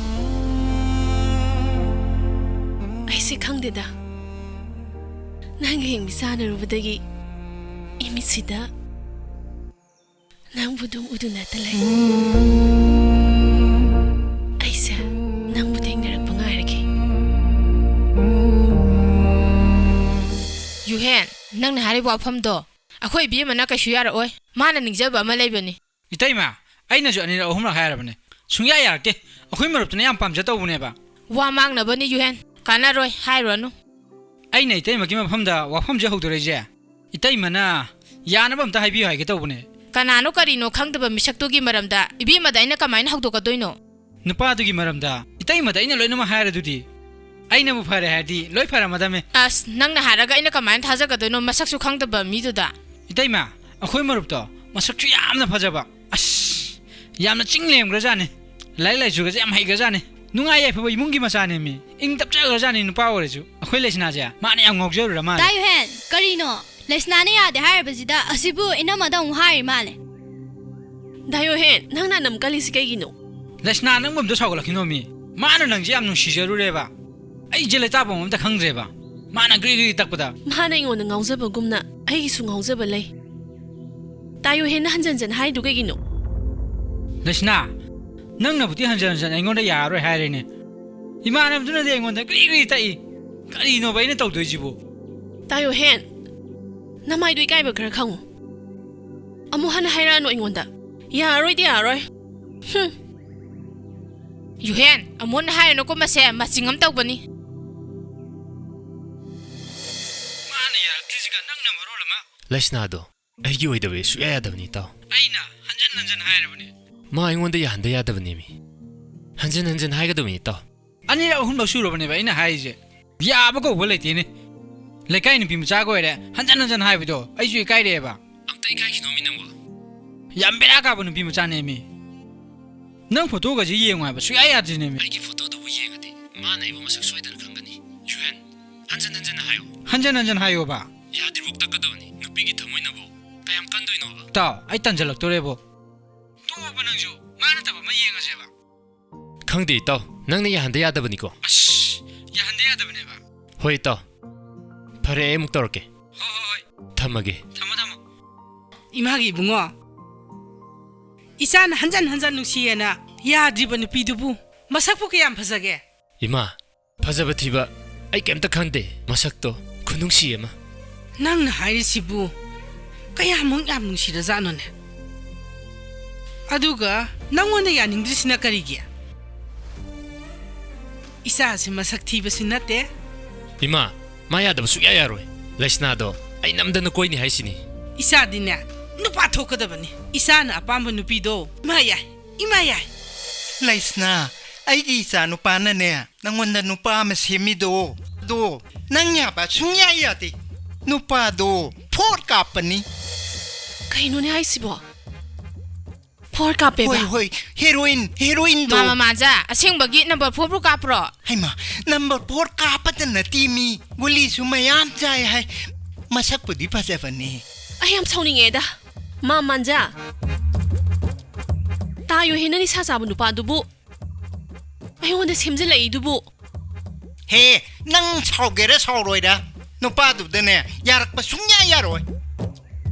ꯑꯩꯁꯦ ꯈꯪꯗꯦꯗ꯫ ꯅꯪꯒ ꯍꯦꯛ ꯃꯤꯠꯆꯥꯟꯅꯔꯨꯕꯗꯒꯤ ꯏꯃꯤꯠꯁꯤꯗ ꯅꯪꯕꯨ ꯑꯗꯨꯝ ꯎꯗꯨꯅꯇ ꯂꯩ꯫ ꯑꯩꯁꯦ ꯅꯪꯕꯨ ꯊꯦꯡꯅꯔꯛꯄ ꯉꯥꯏꯔꯒꯦ꯫ ꯌꯨꯍꯦꯟ, ꯅꯪꯅ ꯍꯥꯏꯔꯤꯕ ꯋꯥꯐꯝꯗꯣ ꯑꯩꯈꯣꯏ ꯏꯕꯦꯝꯃꯅ ꯀꯩꯁꯨ ꯌꯥꯔꯛꯑꯣꯏ꯫ ꯃꯥꯅ ꯅꯤꯡꯖꯕ ꯑꯃ ꯂꯩꯕꯅꯤ꯫ ꯏꯇꯩꯃ, ꯑꯩꯅꯁꯨ ꯑꯅꯤꯔꯛ ꯑꯍꯨꯝꯂꯛ ꯍꯥꯏꯔꯕꯅꯦ, ꯁꯨꯡꯌꯥ ꯌꯥꯔꯛꯇꯦ꯫ ꯑꯩꯈꯣꯏ ꯃꯔꯨꯞꯇꯨꯅ ꯌꯥꯝ ꯄꯥꯝꯖ ꯇꯧꯕꯅꯦꯕ꯫ ꯋꯥ ꯃꯥꯡꯅꯕꯅꯤ ꯌꯨꯍꯦꯟ, ꯀꯥꯟꯅꯔꯣꯏ, ꯍꯥꯏꯔꯨꯔꯅꯨ꯫ ꯑꯩꯅ ꯏꯇꯩꯃꯒꯤ ꯃꯐꯝꯗ ꯋꯥꯐꯝꯁꯦ ꯍꯧꯗꯣꯔꯛꯏꯁꯦ, ꯏꯇꯩꯃꯅ ꯌꯥꯅꯕ ꯑꯝꯇ ꯍꯥꯏꯕꯤꯌꯨ ꯍꯥꯏꯒꯦ ꯇꯧꯕꯅꯦ꯫ ꯀꯅꯥꯅꯣ ꯀꯔꯤꯅꯣ ꯈꯪꯗꯕ ꯃꯤꯁꯛꯇꯨꯒꯤ ꯃꯔꯝꯗ ꯏꯕꯦꯝꯃꯗ ꯑꯩꯅ ꯀꯃꯥꯏꯅ ꯍꯧꯗꯣꯛꯀꯗꯣꯏꯅꯣ? ꯅꯨꯄꯥꯗꯨꯒꯤ ꯃꯔꯝꯗ ꯏꯇꯩꯃꯗ ꯑꯩꯅ ꯂꯣꯏꯅꯃꯛ ꯍꯥꯏꯔꯗꯨꯗꯤ꯫ ꯑꯩꯅꯕꯨ ꯐꯔꯦ ꯍꯥꯏꯔꯗꯤ ꯂꯣꯏ ꯐꯔꯝꯃꯗꯝꯃꯦ꯫ ꯑꯁ, ꯅꯪꯅ ꯍꯥꯏꯔꯒ ꯑꯩꯅ ꯀꯃꯥꯏꯅ ꯊꯥꯖꯒꯗꯣꯏꯅꯣ, ꯃꯁꯛꯁꯨ ꯈꯪꯗꯕ ꯃꯤꯗꯨꯗ? ꯏꯇꯩꯃ, ꯑꯩꯈꯣꯏ ꯃꯔꯨꯞꯇꯣ ꯃꯁꯛꯁꯨ ꯌꯥꯝꯅ ꯐꯖꯕ, ꯑꯁ, ꯌꯥꯝꯅ ꯆꯤꯡ ꯂꯦꯝꯈ꯭ꯔꯖꯥꯠꯅꯤ꯫ ꯂꯥꯏꯔꯤꯛ ꯂꯥꯏꯁꯨꯒꯁꯦ ꯌꯥꯝ ꯍꯩꯈ꯭ꯔꯖꯥꯠꯅꯤ꯫ ꯅꯨꯡꯉꯥꯏ ꯌꯥꯏꯐꯕ ꯏꯃꯨꯡꯒꯤ ꯃꯆꯥꯅꯦꯃꯤ꯫ ꯏꯪ ꯇꯞꯆꯈ꯭ꯔꯖꯥꯠꯅꯤ ꯅꯨꯄꯥ ꯑꯣꯏꯔꯁꯨ꯫ ꯑꯩꯈꯣꯏ ꯂꯩꯁꯅꯥꯁꯦ ꯃꯥꯅ ꯌꯥꯝ ꯉꯥꯎꯖꯔꯨꯔ ꯃꯥꯜꯂꯦ꯫ ꯇꯥ ꯌꯨꯍꯦꯟ, ꯀꯔꯤꯅꯣ? ꯂꯩꯁꯅꯥꯅ ꯌꯥꯗꯦ ꯍꯥꯏꯔꯤꯕꯁꯤꯗ ꯑꯁꯤꯕꯨ ꯏꯅꯝꯃꯗ ꯑꯃꯨꯛ ꯍꯥꯏꯔꯤ ꯃꯥꯜꯂꯦ꯫ ꯗꯥꯌꯣꯍꯦꯟ, ꯅꯪꯅ ꯅꯝ ꯀꯜꯂꯤꯁꯤ ꯀꯩꯒꯤꯅꯣ? ꯂꯩꯁꯅꯥ, ꯅꯪꯕꯨ ꯑꯝꯇ ꯁꯥꯎꯒꯠꯂꯛꯈꯤꯅꯣꯃꯤ꯫ ꯃꯥꯅ ꯅꯪꯁꯦ ꯌꯥꯝ ꯅꯨꯡꯁꯤꯖꯔꯨꯔꯦꯕ꯫ ꯑꯩꯁꯦ ꯂꯩꯇꯥꯐꯝ ꯑꯝꯇ ꯈꯪꯗ꯭ꯔꯦꯕ꯫ ꯃꯥꯅ ꯒ꯭ꯔꯤ ꯒ꯭ꯔꯤ ꯇꯛꯄꯗ꯫ ꯃꯥꯅ ꯑꯩꯉꯣꯟꯗ ꯉꯥꯎꯖꯕꯒꯨꯝꯅ ꯑꯩꯒꯤꯁꯨ ꯉꯥꯎꯖꯕ ꯂꯩ꯫ ꯗꯥꯌꯣꯍꯦꯟꯅ ꯍꯟꯖꯟ ꯍꯟꯖꯟ ꯍꯥꯏꯗꯨ ꯀꯩꯒꯤꯅꯣ? ꯂꯩꯁꯅꯥ, ꯅꯪꯅꯕꯨꯗꯤ ꯍꯟꯖꯟ ꯍꯟꯖꯟ ꯑꯩꯉꯣꯟꯗ ꯌꯥꯔꯔꯣꯏ ꯍꯥꯏꯔꯦꯅꯦ꯫ ꯏꯃꯥꯟꯅꯕꯗꯨꯅꯗꯤ ꯑꯩꯉꯣꯟꯗ ꯒ꯭ꯔꯤ ꯒ꯭ꯔꯤ ꯇꯛꯏ꯫ ꯀꯔꯤꯅꯣꯕ ꯑꯩꯅ ꯇꯧꯗꯣꯏꯁꯤꯕꯨ? ꯗꯥꯌꯣꯍꯦꯟ, ꯅꯃꯥꯏꯗꯨ ꯏꯀꯥꯏꯕ ꯈꯔ ꯈꯪꯉꯨ꯫ ꯑꯃꯨꯛ ꯍꯟꯅ ꯍꯥꯏꯔꯛꯑꯅꯨ ꯑꯩꯉꯣꯟꯗ꯫ ꯌꯥꯔꯔꯣꯏꯗꯤ ꯌꯥꯔꯔꯣꯏ꯫ ꯍꯨꯝ꯫ ꯌꯨꯍꯦꯟ, ꯑꯃꯨꯛ ꯍꯟꯅ ꯍꯥꯏꯔꯅꯨꯀꯣ ꯃꯁꯦ, ꯃꯆꯤꯡ ꯑꯃ ꯇꯧꯕꯅꯤ꯫ ꯃꯥꯅ ꯌꯥꯔꯛꯇ꯭ꯔꯤꯁꯤꯒ ꯅꯪꯅ ꯃꯔꯣꯜ ꯑꯃ꯫ ꯂꯩꯁꯅꯥꯗꯣ ꯑꯩꯒꯤ ꯑꯣꯏꯗꯕꯗꯤ ꯁꯨꯛꯌꯥ ꯌꯥꯗꯕꯅꯤ, ꯏꯇꯥꯎ꯫ ꯑꯩꯅ ꯍꯟꯖꯟ ꯍꯟꯖꯟ ꯍꯥꯏꯔꯕꯅꯦ꯫ ꯃꯥ ꯑꯩꯉꯣꯟꯗ ꯌꯥꯍꯟꯗ ꯌꯥꯗꯕꯅꯦꯃꯤ꯫ ꯍꯟꯖꯟ ꯍꯟꯖꯟ ꯍꯥꯏꯒꯗꯕꯅꯤ, ꯏꯇꯥꯎ꯫ ꯑꯅꯤꯔꯛ ꯑꯍꯨꯝꯂꯛ ꯁꯨꯔꯕꯅꯦꯕ ꯑꯩꯅ ꯍꯥꯏꯔꯤꯁꯦ꯫ ꯌꯥꯕ ꯀꯧꯕ ꯂꯩꯇꯦꯅꯦ꯫ ꯂꯩꯀꯥꯏ ꯅꯨꯄꯤ ꯃꯆꯥꯒ ꯑꯣꯏꯔꯦ, ꯍꯟꯖꯟ ꯍꯟꯖꯟ ꯍꯥꯏꯕꯗꯣ ꯑꯩꯁꯨ ꯏꯀꯥꯏꯔꯛꯑꯦꯕ꯫ ꯑꯝꯇ ꯏꯀꯥꯏꯈꯤꯅꯣꯃꯤ ꯅꯪꯕꯣ꯫ ꯌꯥꯝ ꯕꯦꯔꯥ ꯀꯥꯕ ꯅꯨꯄꯤ ꯃꯆꯥꯅꯦꯃꯤ꯫ ꯅꯪ ꯐꯣꯇꯣꯒꯁꯦ ꯌꯦꯡꯉꯨ ꯍꯥꯏꯕ ꯁꯨꯛꯌꯥ ꯌꯥꯗ꯭ꯔꯤꯅꯦꯃꯤ꯫ ꯑꯩꯒꯤ ꯐꯣꯇꯣꯗꯨꯕꯨ ꯌꯦꯡꯉꯗꯤ ꯃꯥꯅ ꯑꯩꯕꯨ ꯃꯁꯛ ꯁꯣꯏꯗꯅ ꯈꯪꯒꯅꯤ꯫ ꯌꯨꯍꯦꯟ, ꯍꯟꯖꯟ ꯍꯟꯖꯟꯅ ꯍꯥꯏꯌꯣ꯫ ꯍꯟꯖꯟ ꯍꯟꯖꯟ ꯍꯥꯏꯌꯣꯕ꯫ ꯌꯥꯗ꯭ꯔꯤꯕꯧ ꯇꯛꯀꯗꯕꯅꯤ꯫ ꯅꯨꯄꯤꯒꯤ ꯊꯃꯣꯏꯅꯕꯨ ꯀꯌꯥꯝ ꯀꯟꯗꯣꯏꯅꯣꯕ? ꯇꯥꯎ, ꯑꯩ ꯇꯟꯖꯜꯂꯛꯇꯣꯔꯦꯕꯣ꯫ ꯇꯣꯛꯑꯣꯕ ꯅꯪꯁꯨ꯫ ꯃꯥ ꯅꯠꯇꯕ ꯑꯃ ꯌꯦꯡꯉꯁꯦꯕ꯫ ꯈꯪꯗꯦ ꯏꯇꯥꯎ, ꯅꯪꯅ ꯌꯥꯍꯟꯗ ꯌꯥꯗꯕꯅꯤꯀꯣ꯫ ꯑꯁ, ꯌꯥꯍꯟꯗ ꯌꯥꯗꯕꯅꯦꯕ꯫ ꯍꯣꯏ ꯏꯇꯥꯎ, ꯐꯔꯦ, ꯑꯩ ꯑꯃꯨꯛ ꯇꯧꯔꯛꯀꯦ꯫ ꯍꯣꯏ, ꯍꯣꯏ, ꯍꯣꯏ꯫ ꯊꯝꯃꯒꯦ꯫ ꯊꯝꯃꯣ, ꯊꯝꯃꯣ꯫ ꯏꯃꯥꯒꯤ ꯏꯕꯨꯡꯉꯣ, ꯏꯆꯥꯅ ꯍꯟꯖꯟ ꯍꯟꯖꯟ ꯅꯨꯡꯁꯤꯌꯦꯅ ꯌꯥꯗ꯭ꯔꯤꯕ ꯅꯨꯄꯤꯗꯨꯕꯨ ꯃꯁꯛꯄꯨ ꯀꯌꯥꯝ ꯐꯖꯒꯦ? ꯏꯃꯥ, ꯐꯖꯕ ꯊꯤꯕ ꯑꯩ ꯀꯩꯝꯇ ꯈꯟꯗꯦ, ꯃꯁꯛꯇꯣ ꯈꯨꯅꯨꯡꯁꯤ ꯑꯃ꯫ ꯅꯪꯅ ꯍꯥꯏꯔꯤꯁꯤꯕꯨ ꯀꯌꯥꯃꯨꯛ ꯌꯥꯝ ꯅꯨꯡꯁꯤꯔꯖꯥꯠꯅꯣꯅꯦ? ꯑꯗꯨꯒ ꯅꯪꯉꯣꯟꯗ ꯌꯥꯅꯤꯡꯗ꯭ꯔꯤꯁꯤꯅ ꯀꯔꯤꯒꯤ? ꯏꯆꯥꯁꯤ ꯃꯁꯛ ꯊꯤꯕꯁꯨ ꯅꯠꯇꯦ꯫ ꯏꯃꯥ, ꯃꯥ ꯌꯥꯗꯕ ꯁꯨꯛꯌꯥ ꯌꯥꯔꯣꯏ꯫ ꯂꯩꯁꯅꯥꯗꯣ ꯑꯩ ꯅꯝꯗꯅ ꯀꯣꯏꯅꯤ ꯍꯥꯏꯁꯤꯅꯤ꯫ ꯏꯆꯥꯗꯤꯅꯦ, ꯅꯨꯄꯥ ꯊꯣꯛꯀꯗꯕꯅꯤ꯫ ꯏꯆꯥꯅ ꯑꯄꯥꯝꯕ ꯅꯨꯄꯤꯗꯣ ꯏꯃꯥ ꯌꯥꯏ, ꯏꯃꯥ ꯌꯥꯏ꯫ ꯂꯩꯁꯅꯥ, ꯑꯩꯒꯤ ꯏꯆꯥ ꯅꯨꯄꯥꯅꯅꯦ, ꯅꯪꯉꯣꯟꯗ ꯅꯨꯄꯥ ꯑꯃ ꯁꯦꯝꯃꯤꯗꯣ, ꯑꯗꯣ ꯅꯪ ꯌꯥꯕ ꯁꯨꯡꯌꯥ ꯌꯥꯗꯦ꯫ ꯅꯨꯄꯥꯗꯣ ꯐꯣꯔ ꯀꯥꯞꯄꯅꯤ꯫ ꯀꯩꯅꯣꯅꯦ ꯍꯥꯏꯁꯤꯕꯣ? ꯐꯣꯔ ꯀꯥꯞꯄꯦꯕ? ꯍꯣꯏ, ꯍꯣꯏ, ꯍꯦꯔꯣꯏꯟ, ꯍꯦꯔꯣꯏꯟꯗꯣ꯫ ꯃꯥꯃ ꯃꯥꯖꯥ, ꯑꯁꯦꯡꯕꯒꯤ ꯅꯝꯕꯔ ꯐꯣꯔꯕꯨ ꯀꯥꯞꯄ꯭ꯔꯣ? ꯍꯩꯃꯥ, ꯅꯝꯕꯔ ꯐꯣꯔ ꯀꯥꯞꯄꯇ ꯅꯠꯇꯦ ꯃꯤ, ꯒꯨꯂꯤꯁꯨ ꯃꯌꯥꯝ ꯆꯥꯏ ꯍꯥꯏ꯫ ꯃꯁꯛꯄꯨꯗꯤ ꯐꯖꯕꯅꯤ꯫ ꯑꯩ ꯌꯥꯝ ꯁꯥꯎꯅꯤꯡꯉꯦꯗ꯫ ꯃꯥ ꯃꯥꯟꯖꯥ꯫ ꯇꯥꯌꯣ ꯍꯦꯟꯅ ꯅꯤꯁꯥ ꯆꯥꯕ ꯅꯨꯄꯥꯗꯨꯕꯨ ꯑꯩꯉꯣꯟꯗ ꯁꯦꯝꯖꯤꯜꯂꯛꯏꯗꯨꯕꯨ꯫ ꯍꯦ, ꯅꯪ ꯁꯥꯎꯒꯦꯔꯥ ꯁꯥꯎꯔꯣꯏꯔꯥ, ꯅꯨꯄꯥꯗꯨꯗꯅꯦ ꯌꯥꯔꯛꯄ ꯁꯨꯡꯌꯥ ꯌꯥꯔꯣꯏ꯫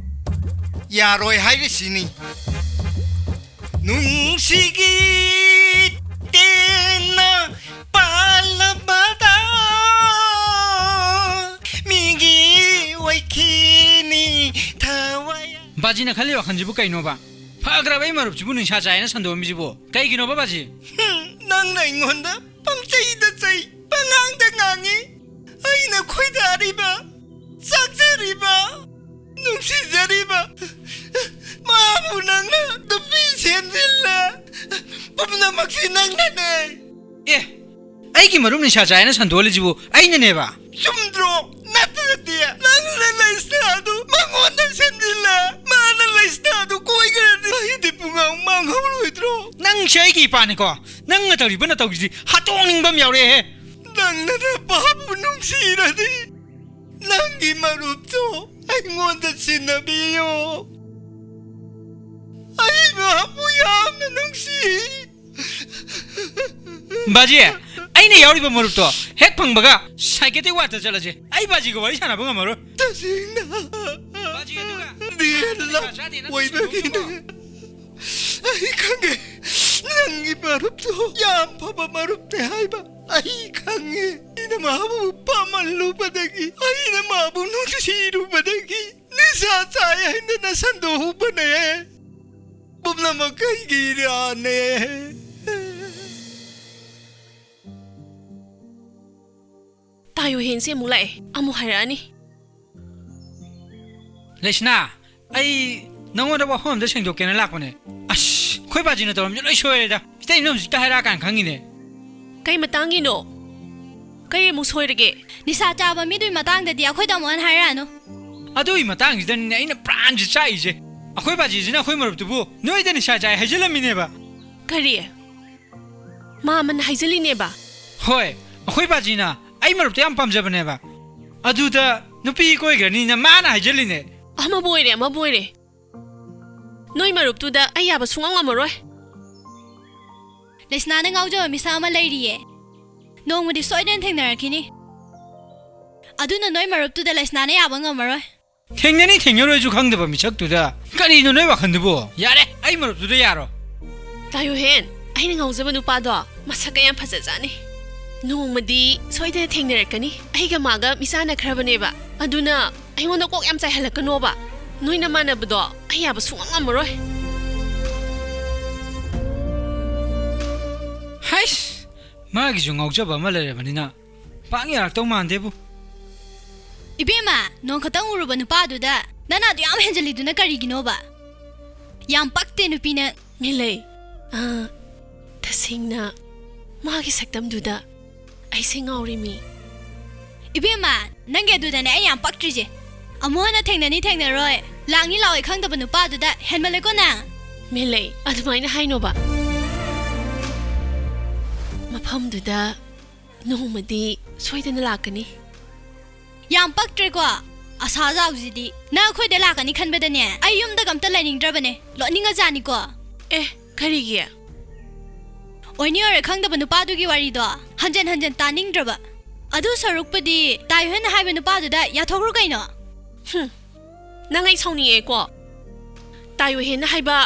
ꯌꯥꯔꯣꯏ ꯍꯥꯏꯔꯤꯁꯤꯅꯤ꯫ ꯅꯨꯡꯁꯤꯒꯤ ꯇꯦꯟꯅ ꯄꯥꯜꯂꯕꯗ ꯃꯤꯒꯤ ꯑꯣꯏꯈꯤꯅꯤ ꯊꯋꯥꯏ꯫ ꯕꯥꯖꯤꯅ ꯈꯜꯂꯤ ꯋꯥꯈꯜꯁꯤꯕꯨ ꯀꯩꯅꯣꯕ? ꯐꯈ꯭ꯔꯕ ꯑꯩ ꯃꯔꯨꯞꯁꯤꯕꯨ ꯅꯤꯁꯥ ꯆꯥꯏꯅ ꯁꯟꯗꯣꯛꯑꯝꯃꯤꯁꯤꯕꯨ ꯀꯩꯒꯤꯅꯣꯕ ꯕꯥꯖꯤ? ꯍꯨꯝ, ꯅꯪꯅ ꯑꯩꯉꯣꯟꯗ ꯄꯪꯆꯩꯗ ꯆꯩ, ꯄꯉꯥꯡꯗ ꯉꯥꯡꯉꯤ꯫ ꯑꯩꯅ ꯈꯣꯏꯗꯥꯔꯤꯕ, ꯆꯥꯛꯆꯔꯤꯕ, ꯅꯨꯡꯁꯤꯖꯔꯤꯕ ꯃꯥꯕꯨ ꯅꯪꯅ ꯅꯨꯄꯤ ꯁꯦꯝꯖꯤꯜꯂꯦ꯫ ꯄꯨꯝꯅꯃꯛꯁꯤ ꯅꯪꯅꯅꯦ꯫ ꯑꯦ, ꯑꯩꯒꯤ ꯃꯔꯨꯞ ꯅꯤꯁꯥ ꯆꯥꯏꯅ ꯁꯟꯗꯣꯛꯍꯜꯂꯤꯁꯤꯕꯨ ꯑꯩꯅꯅꯦꯕ? ꯆꯨꯝꯗ꯭ꯔꯣ? ꯅꯠꯇ꯭ꯔꯗꯤ ꯅꯪꯅ ꯂꯩꯁꯅꯥꯗꯨ ꯃꯉꯣꯟꯗ ꯁꯦꯝꯖꯤꯜꯂꯦ, ꯃꯥꯅ ꯂꯩꯁꯅꯥꯗꯨ ꯀꯣꯏꯈ꯭ꯔꯗꯤ ꯑꯩꯗꯤ ꯄꯨꯡꯉꯥꯡ ꯃꯥꯡꯍꯧꯔꯣꯏꯗ꯭ꯔꯣ? ꯅꯪꯁꯦ ꯑꯩꯒꯤ ꯏꯄꯥꯅꯤꯀꯣ꯫ ꯅꯪꯅ ꯇꯧꯔꯤꯕ ꯅꯇꯧꯁꯤꯗꯤ ꯍꯥꯠꯇꯣꯛꯅꯤꯡꯕ ꯑꯃ ꯌꯥꯎꯔꯛꯑꯦꯍꯦ꯫ ꯅꯪꯅ ꯅꯄꯥꯕꯨ ꯅꯨꯡꯁꯤꯔꯗꯤ ꯅꯪꯒꯤ ꯃꯔꯨꯞꯇꯣ ꯑꯩꯉꯣꯟꯗ ꯁꯤꯟꯅꯕꯤꯌꯨ꯫ ꯑꯩ ꯃꯍꯥꯛꯄꯨ ꯌꯥꯝꯅ ꯅꯨꯡꯁꯤ꯫ ꯕꯥꯖꯤ, ꯑꯩꯅ ꯌꯥꯎꯔꯤꯕ ꯃꯔꯨꯞꯇꯣ ꯍꯦꯛ ꯐꯪꯕꯒ psychiatric ward ꯇ ꯆꯠꯂꯁꯦ꯫ ꯑꯩ ꯕꯥꯖꯤꯒ ꯋꯥꯔꯤ ꯁꯥꯟꯅꯕ ꯉꯝꯃꯔꯣꯏ꯫ ꯇꯁꯦꯡꯅ ꯕꯥꯖꯤ, ꯑꯗꯨꯒ ꯅꯦ ꯂꯞ ꯆꯥꯗꯦꯅ ꯑꯣꯏꯕꯒꯤꯅꯦ꯫ ꯁꯤꯟꯗꯣꯛꯈꯤꯕꯀꯣ꯫ ꯑꯩ ꯈꯪꯉꯦ, ꯅꯪꯒꯤ ꯃꯔꯨꯞꯇꯣ ꯌꯥꯝ ꯐꯕ ꯃꯔꯨꯞꯅꯦ ꯍꯥꯏꯕ ꯑꯩ ꯈꯪꯉꯦ꯫ ꯑꯩꯅ ꯃꯥꯕꯨ ꯄꯥꯝꯃꯜꯂꯨꯕꯗꯒꯤ, ꯑꯩꯅ ꯃꯥꯕꯨ ꯅꯨꯡꯁꯤꯔꯨꯕꯗꯒꯤ ꯅꯤꯁꯥ ꯆꯥꯏ ꯍꯥꯏꯗꯅ ꯁꯟꯗꯣꯛꯎꯕꯅꯦ꯫ ꯄꯨꯝꯅꯃꯛ ꯑꯩꯒꯤ ꯏꯔꯥꯟꯅꯦ꯫ ꯇꯥꯌꯣ ꯍꯦꯟꯁꯦ ꯑꯃꯨꯛ ꯂꯥꯛꯑꯦ꯫ ꯑꯃꯨꯛ ꯍꯥꯏꯔꯛꯑꯅꯤ꯫ ꯂꯩꯁꯅꯥ, ꯑꯩ ꯅꯪꯉꯣꯟꯗ ꯋꯥꯐꯝ ꯑꯝꯇ ꯁꯦꯡꯗꯣꯛꯀꯦꯅ ꯂꯥꯛꯄꯅꯦ꯫ ꯑꯁ, ꯑꯩꯈꯣꯏ ꯕꯥꯖꯤꯅ ꯇꯧꯔꯝꯁꯦ ꯂꯣꯏ ꯁꯣꯏꯔꯦꯗ꯫ ꯏꯇꯩ ꯏꯅꯝꯁꯤ ꯍꯥꯏꯔꯛꯑꯀꯥꯟꯗ ꯈꯪꯉꯤꯅꯦ꯫ ꯀꯩ ꯃꯇꯥꯡꯒꯤꯅꯣ? ꯀꯩ ꯑꯃꯨꯛ ꯁꯣꯏꯔꯒꯦ? ꯅꯤꯁꯥ ꯆꯥꯕ ꯃꯤꯗꯨꯒꯤ ꯃꯇꯥꯡꯗꯗꯤ ꯑꯩꯈꯣꯏꯗ ꯑꯃꯨꯛ ꯍꯟꯅ ꯍꯥꯏꯔꯛꯑꯅꯨ꯫ ꯑꯗꯨꯒꯤ ꯃꯇꯥꯡꯁꯤꯗꯅꯤꯅꯦ ꯑꯩꯅ ꯄ꯭ꯔꯥꯟꯁꯤ ꯆꯥꯛꯏꯁꯦ꯫ ꯑꯩꯈꯣꯏ ꯕꯥꯖꯤꯁꯤꯅ ꯑꯩꯈꯣꯏ ꯃꯔꯨꯞꯇꯨꯕꯨ ꯅꯣꯏꯗ ꯅꯤꯁꯥ ꯆꯥꯏ ꯍꯥꯏꯖꯤꯜꯂꯝꯃꯤꯅꯦꯕ꯫ ꯀꯔꯤ? ꯃꯥꯃꯟ ꯍꯥꯏꯖꯜꯂꯤꯅꯦꯕ꯫ ꯍꯣꯏ, ꯑꯩꯈꯣꯏ ꯕꯥꯖꯤꯅ ꯑꯩ ꯃꯔꯨꯞꯇ ꯌꯥꯝ ꯄꯥꯝꯖꯕꯅꯦꯕ꯫ ꯑꯗꯨꯗ ꯅꯨꯄꯤ ꯀꯣꯏꯈ꯭ꯔꯅꯤꯅ ꯃꯥꯅ ꯍꯥꯏꯖꯜꯂꯤꯅꯦ꯫ ꯑꯃꯕꯨ ꯑꯣꯏꯔꯦ, ꯑꯃꯕꯨ ꯑꯣꯏꯔꯦ, ꯅꯣꯏ ꯃꯔꯨꯞꯇꯨꯗ ꯑꯩ ꯌꯥꯕ ꯁꯨꯡꯉꯝ ꯉꯝꯃꯔꯣꯏ꯫ ꯂꯩꯁꯅꯥꯅ ꯉꯥꯎꯖꯕ ꯃꯤꯁꯛ ꯑꯃ ꯂꯩꯔꯤꯌꯦ꯫ ꯅꯣꯡꯃꯗꯤ ꯁꯣꯏꯗꯅ ꯊꯦꯡꯅꯔꯛꯈꯤꯅꯤ꯫ ꯑꯗꯨꯅ ꯅꯣꯏ ꯃꯔꯨꯞꯇꯨꯗ ꯂꯩꯁꯅꯥꯅ ꯌꯥꯕ ꯉꯝꯃꯔꯣꯏ꯫ ꯊꯦꯡꯅꯅꯤ ꯊꯦꯡꯅꯔꯣꯏꯁꯨ ꯈꯪꯗꯕ ꯃꯤꯁꯛꯇꯨꯗ ꯀꯔꯤꯅꯣ ꯅꯣꯏ ꯋꯥꯈꯜꯗꯨꯕꯣ? ꯌꯥꯔꯦ, ꯑꯩ ꯃꯔꯨꯞꯇꯨꯗ ꯌꯥꯔꯣ꯫ ꯇꯥꯌꯨꯍꯦꯟ, ꯑꯩꯅ ꯉꯥꯎꯖꯕ ꯅꯨꯄꯥꯗꯣ ꯃꯁꯛꯀ ꯌꯥꯝ ꯐꯖꯖꯥꯠꯅꯤ꯫ ꯅꯣꯡꯃꯗꯤ ꯁꯣꯏꯗꯅ ꯊꯦꯡꯅꯔꯛꯀꯅꯤ꯫ ꯑꯩꯒ ꯃꯥꯒ ꯃꯤꯆꯥꯟꯅꯈ꯭ꯔꯕꯅꯦꯕ꯫ ꯑꯗꯨꯅ ꯑꯩꯉꯣꯟꯗ ꯀꯣꯛ ꯌꯥꯝ ꯆꯥꯏꯍꯜꯂꯛꯀꯅꯣꯕ꯫ ꯅꯣꯏ ꯅꯃꯥꯟꯅꯕꯗꯣ ꯑꯩ ꯌꯥꯕ ꯁꯨꯡꯉꯝ ꯉꯝꯃꯔꯣꯏ꯫ ꯍꯩꯁ, ꯃꯥꯒꯤꯁꯨ ꯉꯥꯎꯖꯕ ꯑꯃ ꯂꯩꯔꯕꯅꯤꯅ ꯄꯥꯛ ꯌꯥꯔꯛꯇꯧ ꯃꯥꯟꯗꯦꯕꯨ꯫ ꯏꯕꯦꯝꯃ, ꯅꯣꯡ ꯈꯛꯇꯪ ꯎꯔꯨꯕ ꯅꯨꯄꯥꯗꯨꯗ ꯅꯅꯥꯗꯨ ꯌꯥꯝ ꯍꯦꯟꯖꯜꯂꯤꯗꯨꯅ ꯀꯔꯤꯒꯤꯅꯣꯕ? ꯌꯥꯝ ꯄꯛꯇꯦ ꯅꯨꯄꯤ ꯅꯪ꯫ ꯃꯤꯂꯩ, ꯑ, ꯇꯁꯦꯡꯅ ꯃꯥꯒꯤ ꯁꯛꯇꯝꯗꯨꯗ ꯑꯩꯁꯦ ꯉꯥꯎꯔꯤꯃꯤ꯫ ꯏꯕꯦꯝꯃ, ꯅꯪꯒꯤ ꯑꯗꯨꯗꯅꯦ ꯑꯩ ꯌꯥꯝ ꯄꯛꯇ꯭ꯔꯤꯁꯦ꯫ ꯑꯃꯨꯛ ꯍꯟꯅ ꯊꯦꯡꯅꯅꯤ ꯊꯦꯡꯅꯔꯣꯏ, ꯂꯥꯛꯅꯤ ꯂꯥꯛꯑꯣꯏ ꯈꯪꯗꯕ ꯅꯨꯄꯥꯗꯨꯗ ꯍꯦꯟꯃꯜꯂꯦꯀꯣ ꯅꯪ꯫ ꯃꯤꯂꯩ, ꯑꯗꯨꯃꯥꯏꯅ ꯍꯥꯏꯅꯣꯕ꯫ ꯃꯐꯝꯗꯨꯗ ꯅꯣꯡꯃꯗꯤ ꯁꯣꯏꯗꯅ ꯂꯥꯛꯀꯅꯤ꯫ ꯌꯥꯝ ꯄꯛꯇ꯭ꯔꯦꯀꯣ꯫ ꯑꯁꯥ ꯖꯥꯎꯁꯤꯗꯤ꯫ ꯅꯪ ꯑꯩꯈꯣꯏꯗ ꯂꯥꯛꯀꯅꯤ ꯈꯟꯕꯗꯅꯦ ꯑꯩ ꯌꯨꯝꯗꯒ ꯑꯝꯇ ꯂꯩꯅꯤꯡꯗ꯭ꯔꯕꯅꯦ꯫ ꯂꯣꯠꯅꯤꯡꯉꯖꯥꯠꯅꯤꯀꯣ꯫ ꯑꯦ, ꯀꯔꯤꯒꯤ? ꯑꯣꯏꯅꯤ ꯑꯣꯏꯔꯣꯏ ꯈꯪꯗꯕ ꯅꯨꯄꯥꯗꯨꯒꯤ ꯋꯥꯔꯤꯗꯣ ꯍꯟꯖꯟ ꯍꯟꯖꯟ ꯇꯥꯅꯤꯡꯗ꯭ꯔꯕ꯫ ꯑꯗꯨ ꯁꯔꯨꯛꯄꯨꯗꯤ ꯇꯥꯏꯍꯣꯏꯅ ꯍꯥꯏꯕ ꯅꯨꯄꯥꯗꯨꯗ ꯌꯥꯊꯣꯛꯈ꯭ꯔꯣ ꯀꯩꯅꯣ꯫ ꯍꯨꯝ, ꯅꯪ ꯑꯩ ꯁꯥꯎꯅꯤꯡꯉꯦꯀꯣ꯫ ꯇꯥꯏꯍꯣꯏꯅ ꯍꯥꯏꯕ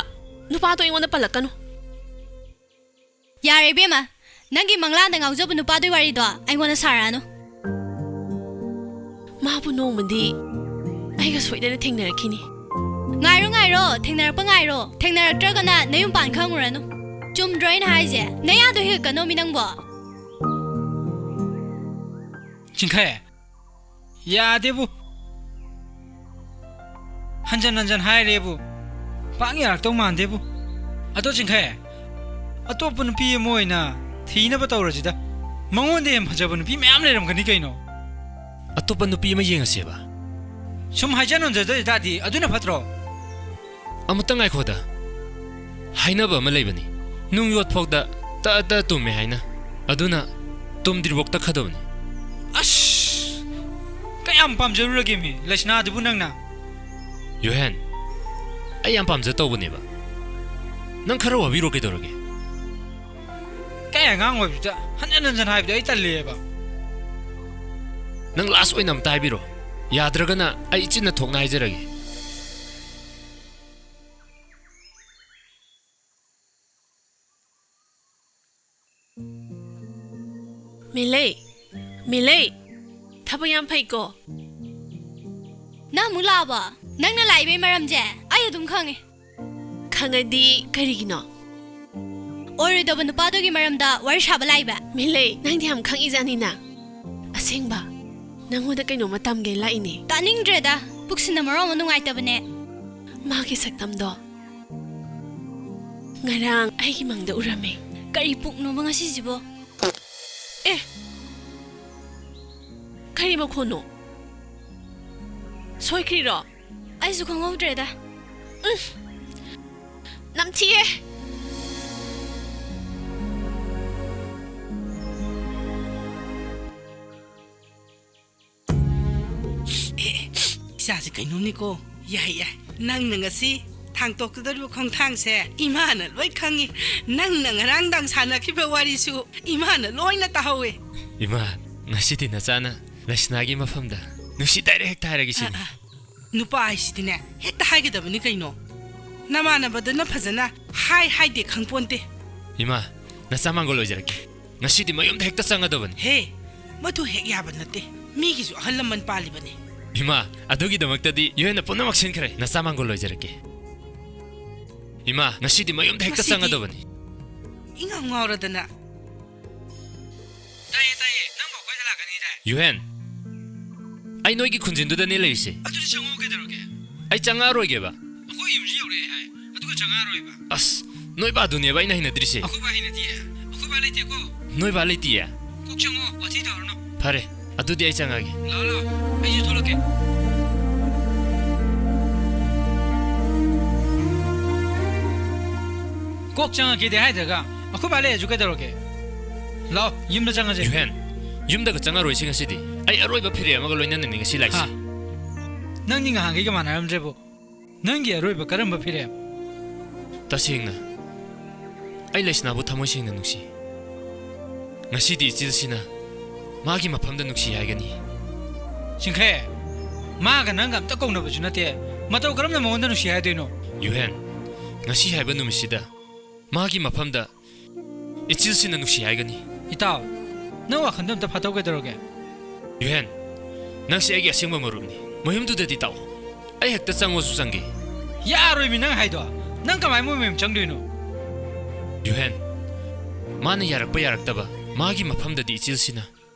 ꯅꯨꯄꯥꯗꯣ ꯑꯩꯉꯣꯟꯗ ꯄꯜꯂꯛꯀꯅꯨ꯫ ꯌꯥꯔꯦ ꯏꯕꯦꯝꯃ, ꯅꯪꯒꯤ ꯃꯪꯂꯥꯟꯗ ꯉꯥꯎꯖꯕ ꯅꯨꯄꯥꯗꯨꯒꯤ ꯋꯥꯔꯤꯗꯣ ꯑꯩꯉꯣꯟꯗ ꯁꯥꯔꯛꯑꯅꯨ꯫ ꯃꯥꯕꯨ ꯅꯣꯡꯃꯗꯤ ꯑꯩꯒ ꯁꯣꯏꯗꯅ ꯊꯦꯡꯅꯔꯛꯈꯤꯅꯤ꯫ ꯉꯥꯏꯔꯣ, ꯉꯥꯏꯔꯣ, ꯊꯦꯡꯅꯔꯛꯄ ꯉꯥꯏꯔꯣ꯫ ꯊꯦꯡꯅꯔꯛꯇ꯭ꯔꯒꯅ ꯅꯌꯨꯝ ꯄꯥꯟ ꯈꯪꯉꯨꯔꯅꯨ꯫ ꯆꯨꯝꯗ꯭ꯔꯣ ꯑꯩꯅ ꯍꯥꯏꯁꯦ? ꯅꯌꯥꯗꯣ ꯍꯤꯒꯠꯀꯅꯣꯃꯤ ꯅꯪꯕꯣ꯫ ꯆꯤꯡꯈꯩ, ꯌꯥꯗꯦꯕꯨ꯫ ꯍꯟꯖꯟ ꯍꯟꯖꯟ ꯍꯥꯏꯔꯦꯕꯨ꯫ ꯄꯥꯛ ꯌꯥꯔꯛꯇꯧ ꯃꯥꯟꯗꯦꯕꯨ꯫ ꯑꯗꯣ ꯆꯤꯡꯈꯩ, ꯑꯇꯣꯞꯄ ꯅꯨꯄꯤ ꯑꯃ ꯑꯣꯏꯅ ꯊꯤꯅꯕ ꯇꯧꯔꯁꯤꯗ꯫ ꯃꯉꯣꯟꯗ ꯍꯦꯟꯅ ꯐꯖꯕ ꯅꯨꯄꯤ ꯃꯌꯥꯝ ꯂꯩꯔꯝꯒꯅꯤ ꯀꯩꯅꯣ꯫ ꯑꯇꯣꯞꯄ ꯅꯨꯄꯤ ꯑꯃ ꯌꯦꯡꯉꯁꯦꯕ꯫ ꯁꯨꯝ ꯍꯥꯏꯖꯟ ꯍꯟꯖꯗꯣꯏ ꯇꯥꯔꯗꯤ ꯑꯗꯨꯅ ꯐꯠꯇ꯭ꯔꯣ? ꯑꯃꯨꯛꯇ ꯉꯥꯏꯈꯣꯗ꯫ ꯍꯥꯏꯅꯕ ꯑꯃ ꯂꯩꯕꯅꯤ, ꯅꯨꯡ ꯌꯣꯠꯐꯥꯎꯗ ꯇ ꯇ ꯇꯨꯝꯃꯦ ꯍꯥꯏꯅ꯫ ꯑꯗꯨꯅ ꯇꯨꯝꯗ꯭ꯔꯤꯐꯥꯎ ꯇꯛꯀꯗꯕꯅꯤ꯫ ꯑꯁ! ꯀꯩ ꯌꯥꯝ ꯄꯥꯝꯖꯔꯨꯔꯒꯦꯃꯤ, ꯂꯩꯁꯅꯥꯗꯨꯕꯨ ꯅꯪꯅ꯫ ꯌꯨꯍꯦꯟ, ꯑꯩ ꯌꯥꯝ ꯄꯥꯝꯖ ꯇꯧꯕꯅꯦꯕ꯫ ꯅꯪ ꯈꯔ ꯋꯥꯕꯤꯔꯣ ꯀꯩꯗꯧꯔꯒꯦ? ꯀꯩ ꯑꯉꯥꯡ ꯑꯣꯏꯕꯗꯨꯗ ꯍꯟꯖꯟ ꯍꯟꯖꯟ ꯍꯥꯏꯕꯗꯣ ꯑꯩ ꯇꯜꯂꯦꯕ꯫ ꯅꯪ ꯂꯥꯁ ꯑꯣꯏꯅ ꯑꯝꯇ ꯍꯥꯏꯕꯤꯔꯣ꯫ ꯌꯥꯗ꯭ꯔꯒꯅ ꯑꯩ ꯏꯆꯤꯟꯅ ꯊꯣꯛꯅ ꯍꯥꯏꯖꯔꯒꯦ꯫ ꯃꯤꯂꯩ, ꯃꯤꯂꯩ, ꯊꯕꯛ ꯌꯥꯝ ꯐꯩꯀꯣ꯫ ꯅꯪ ꯑꯃꯨꯛ ꯂꯥꯛꯑꯕꯣ? ꯅꯪꯅ ꯂꯥꯛꯏꯕꯩ ꯃꯔꯝꯁꯦ ꯑꯩ ꯑꯗꯨꯝ ꯈꯪꯉꯦ꯫ ꯈꯪꯉꯗꯤ ꯀꯔꯤꯒꯤꯅꯣ? ꯑꯣꯏꯔꯣꯏꯗꯕ ꯅꯨꯄꯥꯗꯨꯒꯤ ꯃꯔꯝꯗ ꯋꯥꯔꯤ ꯁꯥꯕ ꯂꯥꯛꯏꯕ? ꯃꯤꯂꯩ, ꯅꯪꯗꯤ ꯌꯥꯝ ꯈꯪꯉꯤꯖꯥꯠꯅꯤꯅ꯫ ꯑꯁꯦꯡꯕ, ꯅꯪꯉꯣꯟꯗ ꯀꯩꯅꯣꯝꯃ ꯇꯝꯒꯦ ꯂꯥꯛꯏꯅꯦ꯫ ꯇꯥꯅꯤꯡꯗ꯭ꯔꯦꯗ, ꯄꯨꯛꯁꯤꯅ ꯃꯔꯣꯟ ꯑꯃ ꯅꯨꯡꯉꯥꯏꯇꯕꯅꯦ꯫ ꯃꯥꯒꯤ ꯁꯛꯇꯝꯗꯣ ꯉꯔꯥꯡ ꯑꯩꯒꯤ ꯃꯪꯗ ꯎꯔꯝꯃꯦ꯫ ꯀꯔꯤ ꯄꯨꯛꯅꯣꯕ ꯉꯁꯤꯁꯤꯕꯣ? ꯑꯦ! ꯀꯔꯤ ꯃꯈꯣꯟꯅꯣ? ꯁꯣꯏꯈ꯭ꯔꯤꯔꯣ? ꯑꯩꯁꯨ ꯈꯪꯍꯧꯗ꯭ꯔꯦꯗ꯫ ꯎꯝ꯫ ꯅꯝꯊꯤꯌꯦ꯫ ꯑꯦ, ꯏꯆꯥꯁꯦ ꯀꯩꯅꯣꯝꯅꯤꯀꯣ꯫ ꯌꯥꯏ, ꯌꯥꯏ꯫ ꯅꯪꯅ ꯉꯁꯤ ꯊꯥꯡꯇꯣꯛꯀꯗꯧꯔꯤꯕ ꯈꯣꯡꯊꯥꯡꯁꯦ ꯏꯃꯥꯅ ꯂꯣꯏ ꯈꯪꯉꯤ꯫ ꯅꯪꯅ ꯉꯔꯥꯡꯗꯥꯡ ꯁꯥꯟꯅꯈꯤꯕ ꯋꯥꯔꯤꯁꯨ ꯏꯃꯥꯅ ꯂꯣꯏꯅ ꯇꯥꯍꯧꯋꯦ꯫ ꯏꯃꯥ, ꯉꯁꯤꯗꯤ ꯅꯆꯥꯅ ꯂꯩꯁꯅꯥꯒꯤ ꯃꯐꯝꯗ ꯅꯨꯡꯁꯤ ꯗꯥꯏꯔꯦꯛ ꯍꯦꯛꯇ ꯍꯥꯏꯔꯒꯦ ꯁꯤꯅꯤ꯫ ꯑ, ꯑ, ꯅꯨꯄꯥ ꯍꯥꯏꯁꯤꯗꯤꯅꯦ, ꯍꯦꯛꯇ ꯍꯥꯏꯒꯗꯕꯅꯤ ꯀꯩꯅꯣ꯫ ꯅꯃꯥꯟꯅꯕꯗꯨꯅ ꯐꯖꯅ ꯍꯥꯏ ꯍꯥꯏꯗꯦ ꯈꯪꯄꯣꯟꯇꯦ꯫ ꯏꯃꯥ, ꯅꯆꯥ ꯃꯥꯡꯒꯣꯜ ꯑꯣꯏꯖꯔꯛꯀꯦ꯫ ꯉꯁꯤꯗꯤ ꯃꯌꯨꯝꯗ ꯍꯦꯛꯇ ꯆꯪꯒꯗꯕꯅꯤ꯫ ꯍꯦ, ꯃꯗꯨ ꯍꯦꯛ ꯌꯥꯕ ꯅꯠꯇꯦ꯫ ꯃꯤꯒꯤꯁꯨ ꯑꯍꯜ ꯂꯃꯟ ꯄꯥꯜꯂꯤꯕꯅꯤ꯫ ꯏꯃꯥ, ꯑꯗꯨꯒꯤꯗꯃꯛꯇꯗꯤ ꯌꯨꯍꯦꯟꯅ ꯄꯨꯝꯅꯃꯛ ꯁꯤꯟꯈ꯭ꯔꯦ꯫ ꯅꯆꯥ ꯃꯥꯡꯒꯣꯜ ꯑꯣꯏꯖꯔꯛꯀꯦ꯫ ꯏꯃꯥ, ꯉꯁꯤꯗꯤ ꯃꯌꯨꯝꯗ ꯍꯦꯛꯇ ꯉꯁꯤꯗꯤ ꯆꯪꯒꯗꯕꯅꯤ꯫ ꯏꯉꯥꯎ ꯉꯥꯎꯔꯗꯅ꯫ ꯇꯥꯏꯌꯦ, ꯇꯥꯏꯌꯦ꯫ ꯅꯪꯕꯨ ꯑꯩꯈꯣꯏꯗ ꯂꯥꯛꯀꯅꯤꯗꯥꯏ? ꯌꯨꯍꯦꯟ, ꯑꯩ ꯅꯣꯏꯒꯤ ꯈꯨꯟꯖꯤꯟꯗꯨꯗꯅꯦ ꯂꯩꯔꯤꯁꯦ꯫ ꯑꯗꯨꯗꯤ ꯆꯪꯉꯛꯑꯣ ꯀꯩꯗꯧꯔꯒꯦ? ꯑꯩ ꯆꯪꯉꯛꯑꯔꯣꯏꯒꯦꯕ꯫ ꯑꯩꯈꯣꯏ ꯌꯨꯝꯁꯤ ꯌꯧꯔꯛꯑꯦ ꯍꯥꯏ, ꯑꯗꯨꯒ ꯆꯪꯉꯛꯑꯔꯣꯏꯕ꯫ ꯑꯁ, ꯅꯣꯏ ꯕꯥꯗꯨꯅꯦꯕ ꯑꯩꯅ ꯍꯩꯅꯗ꯭ꯔꯤꯁꯦ꯫ ꯑꯩꯈꯣꯏ ꯕꯥ ꯍꯩꯅꯗꯤꯌꯦ꯫ ꯑꯩꯈꯣꯏ ꯕꯥ ꯂꯩꯇꯦꯀꯣ꯫ ꯅꯣꯏ ꯕꯥ ꯂꯩꯇꯤꯌꯦ? ꯀꯣꯛ ꯆꯪꯉꯣ, ꯋꯥꯊꯤ ꯇꯧꯔꯅꯨ꯫ ꯐꯔꯦ, ꯑꯗꯨꯗꯤ ꯑꯩ ꯆꯪꯉꯛꯑꯒꯦ꯫ ꯂꯥꯛꯑꯣ, ꯂꯥꯛꯑꯣ, ꯑꯩꯁꯨ ꯊꯣꯛꯂꯛꯀꯦ꯫ ꯀꯣꯛ ꯆꯪꯉꯛꯀꯦꯗꯤ ꯍꯥꯏꯗ꯭ꯔꯒ ꯑꯩꯈꯣꯏ ꯕꯥ ꯂꯩꯔꯁꯨ ꯀꯩꯗꯧꯔꯒꯦ? ꯂꯥꯛꯑꯣ, ꯌꯨꯝꯗ ꯆꯪꯉꯁꯦ꯫ ꯌꯨꯍꯦꯟ, ꯌꯨꯝꯗꯒ ꯆꯪꯉꯔꯣꯏꯁꯤ ꯉꯁꯤꯗꯤ꯫ ꯑꯩ ꯑꯔꯣꯏꯕ ꯐꯤꯔꯦꯞ ꯑꯃꯒ ꯂꯣꯏꯅꯅꯅꯤ ꯉꯁꯤ ꯂꯥꯛꯏꯁꯤ꯫ ꯍꯥ? ꯅꯪꯗꯤ ꯉꯍꯥꯟꯈꯩꯒ ꯃꯥꯟꯅꯔꯝꯗ꯭ꯔꯦꯕꯨ꯫ ꯅꯪꯒꯤ ꯑꯔꯣꯏꯕ ꯀꯔꯝꯕ ꯐꯤꯔꯦꯞ? ꯇꯁꯦꯡꯅ, ꯑꯩ ꯂꯩꯁꯅꯥꯕꯨ ꯊꯃꯣꯏ ꯁꯦꯡꯅ ꯅꯨꯡꯁꯤ꯫ ꯉꯁꯤꯗꯤ ꯏꯆꯤꯜꯁꯤꯅ ꯃꯥꯒꯤ ꯃꯐꯝꯗ ꯅꯨꯡꯁꯤ ꯍꯥꯏꯒꯅꯤ꯫ ꯆꯤꯡꯈꯩ, ꯃꯥꯒ ꯅꯪꯒ ꯑꯝꯇ ꯀꯧꯅꯕꯁꯨ ꯅꯠꯇꯦ꯫ ꯃꯇꯧ ꯀꯔꯝꯅ ꯃꯉꯣꯟꯗ ꯅꯨꯡꯁꯤ ꯍꯥꯏꯗꯣꯏꯅꯣ? ꯌꯨꯍꯦꯟ, ꯉꯁꯤ ꯍꯥꯏꯕ ꯅꯨꯃꯤꯠꯁꯤꯗ ꯃꯥꯒꯤ ꯃꯐꯝꯗ ꯏꯆꯤꯜꯁꯤꯅ ꯅꯨꯡꯁꯤ ꯍꯥꯏꯒꯅꯤ꯫ ꯏꯇꯥꯎ, ꯅꯪ ꯋꯥꯈꯜꯗꯣ ꯑꯝꯇ ꯐꯥꯊꯧ ꯀꯩꯗꯧꯔꯒꯦ? ꯌꯨꯍꯦꯟ, ꯅꯪꯁꯦ ꯑꯩꯒꯤ ꯑꯁꯦꯡꯕ ꯃꯔꯨꯞꯅꯤ꯫ ꯃꯌꯨꯝꯗꯨꯗꯗꯤ ꯇꯥꯛꯑꯣ꯫ ꯑꯩ ꯍꯦꯛꯇ ꯆꯪꯉꯣꯁꯨ ꯆꯪꯒꯦ꯫ ꯌꯥꯔꯣꯏꯃꯤ ꯅꯪ ꯍꯥꯏꯗꯣ꯫ ꯅꯪ ꯀꯃꯥꯏ ꯃꯣꯏ ꯃꯌꯨꯝ ꯆꯪꯗꯣꯏꯅꯣ? ꯌꯨꯍꯦꯟ, ꯃꯥꯅ ꯌꯥꯔꯛꯄ ꯌꯥꯔꯛꯇꯕ, ꯃꯥꯒꯤ ꯃꯐꯝꯗꯗꯤ ꯏꯆꯤꯜꯁꯤꯅ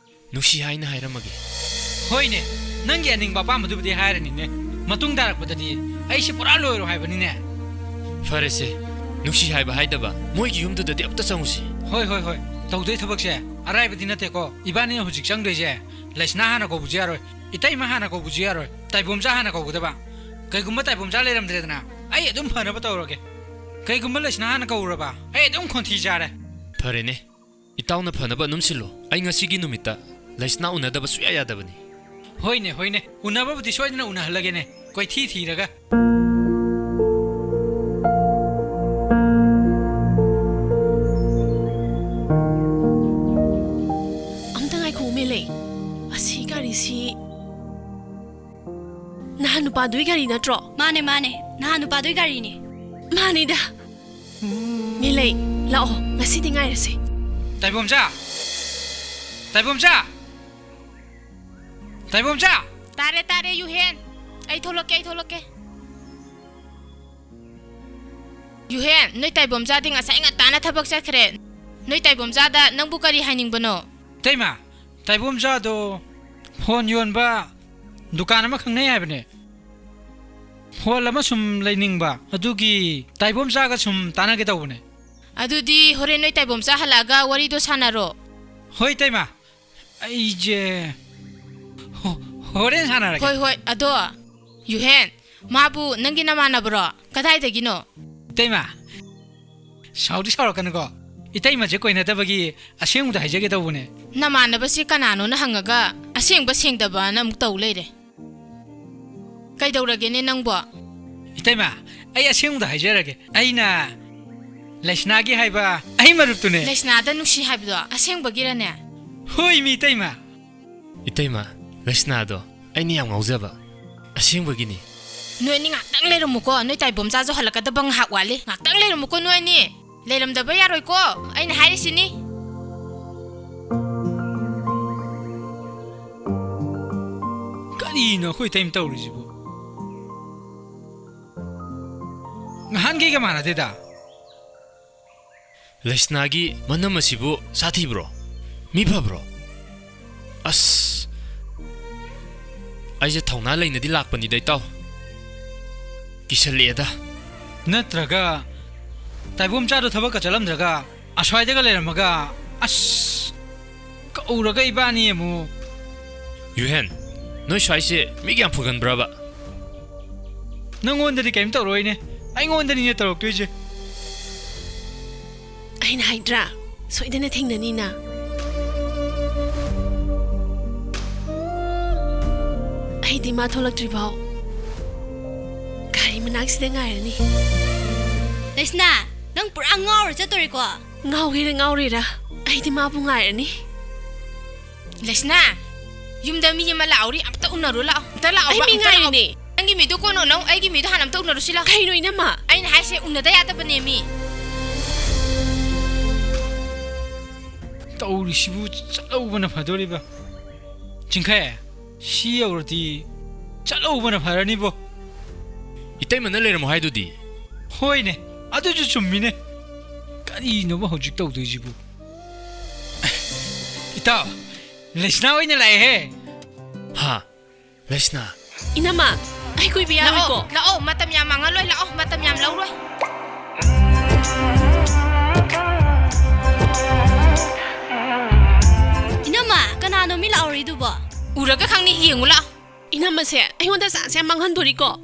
ꯅꯨꯡꯁꯤ ꯍꯥꯏꯅ ꯍꯥꯏꯔꯝꯃꯒꯦ꯫ ꯍꯣꯏꯅꯦ, ꯅꯪꯒꯤ ꯑꯅꯤꯡꯕ ꯑꯄꯥꯝꯕꯗꯨꯕꯨꯗꯤ ꯍꯥꯏꯔꯅꯤꯅꯦ꯫ ꯃꯇꯨꯡ ꯇꯥꯔꯛꯄꯗꯗꯤ ꯑꯩꯁꯦ ꯄꯨꯔꯥ ꯂꯣꯏꯔꯣ ꯍꯥꯏꯕꯅꯤꯅꯦ꯫ ꯐꯔꯦꯁꯦ, ꯅꯨꯡꯁꯤ ꯍꯥꯏꯕ ꯍꯥꯏꯗꯕ, ꯃꯣꯏꯒꯤ ꯌꯨꯝꯗꯨꯗꯗꯤ ꯑꯝꯇ ꯆꯪꯉꯨꯁꯤ꯫ ꯍꯣꯏ, ꯍꯣꯏ, ꯍꯣꯏ꯫ ꯇꯧꯗꯣꯏ ꯊꯕꯛꯁꯦ ꯑꯔꯥꯏꯕꯗꯤ ꯅꯠꯇꯦꯀꯣ꯫ ꯏꯕꯥꯅꯤꯅ ꯍꯧꯖꯤꯛ ꯆꯪꯗꯣꯏꯁꯦ ꯂꯩꯁꯅꯥ ꯍꯥꯟꯅ ꯀꯧꯕꯁꯨ ꯌꯥꯔꯣꯏ, ꯏꯇꯩꯃ ꯍꯥꯟꯅ ꯀꯧꯕꯁꯨ ꯌꯥꯔꯣꯏ, ꯇꯥꯏꯕꯣꯝꯆꯥ ꯍꯥꯟꯅ ꯀꯧꯒꯗꯕ꯫ ꯀꯩꯒꯨꯝꯕ ꯇꯥꯏꯕꯣꯝꯆꯥ ꯂꯩꯔꯝꯗ꯭ꯔꯦꯗꯅ, ꯑꯩ ꯑꯗꯨꯝ ꯐꯅꯕ ꯇꯧꯔꯒꯦ꯫ ꯀꯩꯒꯨꯝꯕ ꯂꯩꯁꯅꯥ ꯍꯥꯟꯅ ꯀꯧꯔꯨꯔꯕ, ꯑꯩ ꯑꯗꯨꯝ ꯈꯣꯟꯊꯤ ꯆꯥꯔꯦ꯫ ꯐꯔꯦꯅꯦ, ꯏꯇꯥꯎꯅ ꯐꯅꯕ ꯑꯗꯨꯝ ꯁꯤꯜꯂꯣ꯫ ꯑꯩ ꯉꯁꯤꯒꯤ ꯅꯨꯃꯤꯠꯇ ꯂꯩꯁꯅꯥ ꯎꯅꯗꯕ ꯁꯨꯡꯌꯥ ꯌꯥꯗꯕꯅꯤ꯫ ꯍꯣꯏꯅꯦ, ꯍꯣꯏꯅꯦ, ꯎꯅꯕꯕꯨꯗꯤ ꯁꯣꯏꯗꯅ ꯎꯅꯍꯜꯂꯒꯦꯅꯦ, ꯀꯣꯏꯊꯤ ꯊꯤꯔꯒ꯫ ꯑꯝꯇ ꯉꯥꯏꯈꯣ, ꯃꯦꯂꯩ꯫ ꯑꯁꯤ ꯒꯥꯔꯤꯁꯤ ꯅꯍꯥꯟ ꯅꯨꯄꯥꯗꯨꯒꯤ ꯒꯥꯔꯤ ꯅꯠꯇ꯭ꯔꯣ? ꯃꯥꯅꯦ, ꯃꯥꯅꯦ, ꯅꯍꯥꯟ ꯅꯨꯄꯥꯗꯨꯒꯤ ꯒꯥꯔꯤꯅꯦ꯫ ꯃꯥꯅꯤꯗ꯫ ꯃꯦꯂꯩ, ꯂꯥꯛꯑꯣ, ꯉꯁꯤꯗꯤ ꯉꯥꯏꯔꯁꯦ꯫ ꯇꯥꯏꯕꯣꯝꯆꯥ! ꯇꯥꯏꯕꯣꯝꯆꯥ! ꯇꯥꯏꯕꯣꯝꯆꯥ! ꯇꯥꯔꯦ, ꯇꯥꯔꯦ, ꯌꯨꯍꯦꯟ꯫ ꯑꯩ ꯊꯣꯛꯂꯛꯀꯦ, ꯑꯩ ꯊꯣꯛꯂꯛꯀꯦ꯫ ꯌꯨꯍꯦꯟ, ꯅꯣꯏ ꯇꯥꯏꯕꯣꯝꯆꯥꯗꯤ ꯉꯁꯥꯏ ꯉꯟꯇꯥꯅ ꯊꯕꯛ ꯆꯠꯈ꯭ꯔꯦ꯫ ꯅꯣꯏ ꯇꯥꯏꯕꯣꯝꯆꯥꯗ ꯅꯪꯕꯨ ꯀꯔꯤ ꯍꯥꯏꯅꯤꯡꯕꯅꯣ? ꯏꯇꯩꯃ, ꯇꯥꯏꯕꯣꯝꯆꯥꯗꯣ ꯐꯣꯟ ꯌꯣꯟꯕ ꯗꯨꯀꯥꯟ ꯑꯃ ꯈꯪꯅꯩ ꯍꯥꯏꯕꯅꯦ꯫ ꯐꯣꯟ ꯑꯃ ꯁꯨꯝ ꯂꯩꯅꯤꯡꯕ, ꯑꯗꯨꯒꯤ ꯇꯥꯏꯕꯣꯝꯆꯥꯒ ꯁꯨꯝ ꯇꯥꯟꯅꯒꯦ ꯇꯧꯕꯅꯦ꯫ ꯑꯗꯨꯗꯤ ꯍꯣꯔꯦꯟ ꯅꯣꯏ ꯇꯥꯏꯕꯣꯝꯆꯥ ꯍꯜꯂꯛꯑꯒ ꯋꯥꯔꯤꯗꯣ ꯁꯥꯟꯅꯔꯣ꯫ ꯍꯣꯏ, ꯏꯇꯩꯃ꯫ ꯑꯩꯁꯦ ꯍꯣ-, ꯍꯣꯔꯦꯟ ꯁꯥꯟꯅꯔꯒꯦ꯫ ꯍꯣꯏ, ꯍꯣꯏ꯫ ꯑꯗꯣ, ꯌꯨꯍꯦꯟ, ꯃꯥꯕꯨ ꯅꯪꯒꯤ ꯅꯃꯥꯟꯅꯕꯔꯣ? ꯀꯗꯥꯏꯗꯒꯤꯅꯣ? ꯏꯇꯩꯃ, ꯁꯥꯎꯗꯤ ꯁꯥꯎꯔꯛꯀꯅꯨꯀꯣ꯫ ꯏꯇꯩꯃꯁꯦ ꯀꯣꯏꯅꯗꯕꯒꯤ ꯑꯁꯦꯡꯕꯗ ꯍꯥꯏꯖꯒꯦ ꯇꯧꯕꯅꯦ꯫ ꯅꯃꯥꯟꯅꯕꯁꯤ ꯀꯅꯥꯅꯣꯅ ꯍꯪꯉꯒ ꯑꯁꯦꯡꯕ ꯁꯦꯡꯗꯕꯅ ꯑꯃꯨꯛ ꯇꯧ ꯂꯩꯔꯦ꯫ ꯀꯩꯗꯧꯔꯒꯦꯅꯦ ꯅꯪꯕꯣ? ꯏꯇꯩꯃ, ꯑꯩ ꯑꯁꯦꯡꯕꯗ ꯍꯥꯏꯖꯔꯒꯦ꯫ ꯑꯩꯅ ꯂꯩꯁꯅꯥꯒꯤ ꯍꯥꯏꯕ ꯑꯩ ꯃꯔꯨꯞꯇꯨꯅꯦ꯫ ꯂꯩꯁꯅꯥꯗ ꯅꯨꯡꯁꯤ ꯍꯥꯏꯕꯗꯣ ꯑꯁꯦꯡꯕꯒꯤꯔꯅꯦ? ꯍꯣꯏ, ꯃꯤ ꯏꯇꯩꯃ꯫ ꯏꯇꯩꯃ, ꯂꯩꯁꯅꯥꯗꯣ ꯑꯩꯅ ꯌꯥꯝ ꯉꯥꯎꯖꯕ꯫ ꯑꯁꯦꯡꯕꯒꯤꯅꯤ꯫ ꯅꯣꯏ ꯑꯅꯤ ꯉꯥꯛꯇꯪ ꯂꯩꯔꯝꯃꯨꯀꯣ, ꯅꯣꯏ ꯇꯥꯏꯕꯣꯝꯆꯥꯁꯨ ꯍꯜꯂꯛꯀꯗꯕ ꯉꯥꯏꯍꯥꯛ ꯋꯥꯠꯂꯤ꯫ ꯉꯥꯛꯇꯪ ꯂꯩꯔꯝꯃꯨꯀꯣ ꯅꯣꯏ ꯑꯅꯤ꯫ ꯂꯩꯔꯝꯗꯕ ꯌꯥꯔꯣꯏꯀꯣ, ꯑꯩꯅ ꯍꯥꯏꯔꯤꯁꯤꯅꯤ꯫ ꯀꯔꯤꯅꯣ ꯑꯩꯈꯣꯏ ꯏꯇꯩꯃ ꯇꯧꯔꯤꯁꯤꯕꯨ? ꯅꯍꯥꯟꯈꯩꯒ ꯃꯥꯟꯅꯗꯦꯗ꯫ ꯂꯩꯁꯅꯥꯒꯤ ꯃꯅꯝ ꯑꯁꯤꯕꯨ ꯁꯥꯊꯤꯕ꯭ꯔꯣ? ꯃꯤ ꯐꯕ꯭ꯔꯣ? ꯑꯁ, ꯑꯩꯁꯦ ꯊꯧꯅꯥ ꯂꯩꯅꯗꯤ ꯂꯥꯛꯄꯅꯤꯗ, ꯏꯇꯥꯎ꯫ ꯀꯤꯁꯜꯂꯛꯑꯦꯗ꯫ ꯅꯠꯇ꯭ꯔꯒ ꯇꯥꯏꯕꯣꯝꯆꯥꯗꯣ ꯊꯕꯛꯀ ꯆꯠꯂꯝꯗ꯭ꯔꯒ ꯑꯁ꯭ꯋꯥꯏꯗꯒ ꯂꯩꯔꯝꯃꯒ, ꯑꯁ, ꯀꯧꯔꯒ ꯏꯕꯥꯅꯤ ꯑꯃꯨꯛ꯫ ꯌꯨꯍꯦꯟ, ꯅꯣꯏ ꯁ꯭ꯋꯥꯏꯁꯦ ꯃꯤꯒ ꯌꯥꯝ ꯐꯒꯟꯕ꯭ꯔꯕ? ꯅꯪꯉꯣꯟꯗꯗꯤ ꯀꯩꯝ ꯇꯧꯔꯣꯏꯅꯦ, ꯑꯩꯉꯣꯟꯗꯅꯤꯅꯦ ꯇꯧꯔꯛꯇꯣꯏꯁꯦ꯫ ꯑꯩꯅ ꯍꯥꯏꯗ꯭ꯔꯥ, ꯁꯣꯏꯗꯅ ꯊꯦꯡꯅꯅꯤꯅ꯫ ꯑꯩꯗꯤ ꯃꯥ ꯊꯣꯛꯂꯛꯇ꯭ꯔꯤꯐꯥꯎ ꯒꯥꯔꯤ ꯃꯅꯥꯛꯁꯤꯗ ꯉꯥꯏꯔꯅꯤ꯫ ꯂꯩꯁꯅꯥ, ꯅꯪ ꯄꯨꯔꯥ ꯉꯥꯎꯔ ꯆꯠꯇꯣꯔꯤꯀꯣ? ꯉꯥꯎꯒꯦꯔ ꯉꯥꯎꯔꯣꯏꯔ, ꯑꯩꯗꯤ ꯃꯥꯕꯨ ꯉꯥꯏꯔꯅꯤ꯫ ꯂꯩꯁꯅꯥ, ꯌꯨꯝꯗ ꯃꯤ ꯑꯃ ꯂꯥꯛꯍꯧꯔꯤ, ꯑꯝꯇ ꯎꯅꯔꯨ ꯂꯥꯛꯑꯣ, ꯑꯝꯇ ꯂꯥꯛꯑꯣ, ꯑꯩ ꯃꯤ ꯑꯝꯇ ꯂꯥꯛꯑꯣ꯫ ꯉꯥꯏꯔꯤꯅꯦ꯫ ꯅꯪꯒꯤ ꯃꯤꯗꯨ ꯀꯣꯟꯅ ꯎꯅꯧ, ꯑꯩꯒꯤ ꯃꯤꯗꯨ ꯍꯥꯟꯅ ꯑꯝꯇ ꯎꯅꯔꯨꯁꯤ ꯂꯥꯛꯑꯣ꯫ ꯀꯩꯅꯣ ꯏꯅꯝꯃ? ꯑꯩꯅ ꯍꯥꯏꯁꯦ ꯎꯅꯗ ꯌꯥꯗꯕꯅꯦ ꯃꯤ꯫ ꯇꯧꯔꯤꯁꯤꯕꯨ ꯆꯠꯍꯧꯕꯅ ꯐꯗꯣꯔꯤꯕ꯫ ꯆꯤꯡꯈꯩ, ꯁꯤ ꯌꯧꯔꯗꯤ ꯆꯠꯍꯧꯕꯅ ꯐꯔꯅꯤꯕꯣ꯫ ꯏꯇꯩꯃꯅ ꯂꯩꯔꯝꯃꯣ ꯍꯥꯏꯗꯨꯗꯤ꯫ ꯍꯣꯏꯅꯦ, ꯑꯗꯨꯁꯨ ꯆꯨꯝꯃꯤꯅꯦ꯫ ꯀꯔꯤꯅꯣꯕ ꯍꯧꯖꯤꯛ ꯇꯧꯗꯣꯏꯁꯤꯕꯨ? ꯏꯇꯥꯎ, ꯂꯩꯁꯅꯥ ꯑꯣꯏꯅ ꯂꯥꯛꯑꯦꯍꯦ꯫ ꯍꯥ? ꯂꯩꯁꯅꯥ? ꯏꯅꯝꯃ, ꯑꯩ ꯀꯨꯏꯕ ꯌꯥꯔꯣꯏꯀꯣ꯫ ꯂꯥꯛꯑꯣ, ꯂꯥꯛꯑꯣ, ꯃꯇꯝ ꯌꯥꯝ ꯃꯥꯡꯍꯜꯂꯣꯏ, ꯂꯥꯛꯑꯣ, ꯃꯇꯝ ꯌꯥꯝ ꯂꯧꯔꯣꯏ꯫ ꯏꯅꯝꯃ, ꯀꯅꯥꯅꯣ ꯃꯤ ꯂꯥꯛꯍꯧꯔꯤꯗꯨꯕꯣ? ꯎꯔꯒ ꯈꯪꯅꯤ, ꯌꯦꯡꯉꯨ ꯂꯥꯛꯑꯣ꯫ ꯏꯅꯝꯃꯁꯦ ꯑꯩꯉꯣꯟꯗ ꯆꯥꯟꯁ ꯌꯥꯝ ꯃꯥꯡꯍꯟꯗꯣꯔꯤꯀꯣ꯫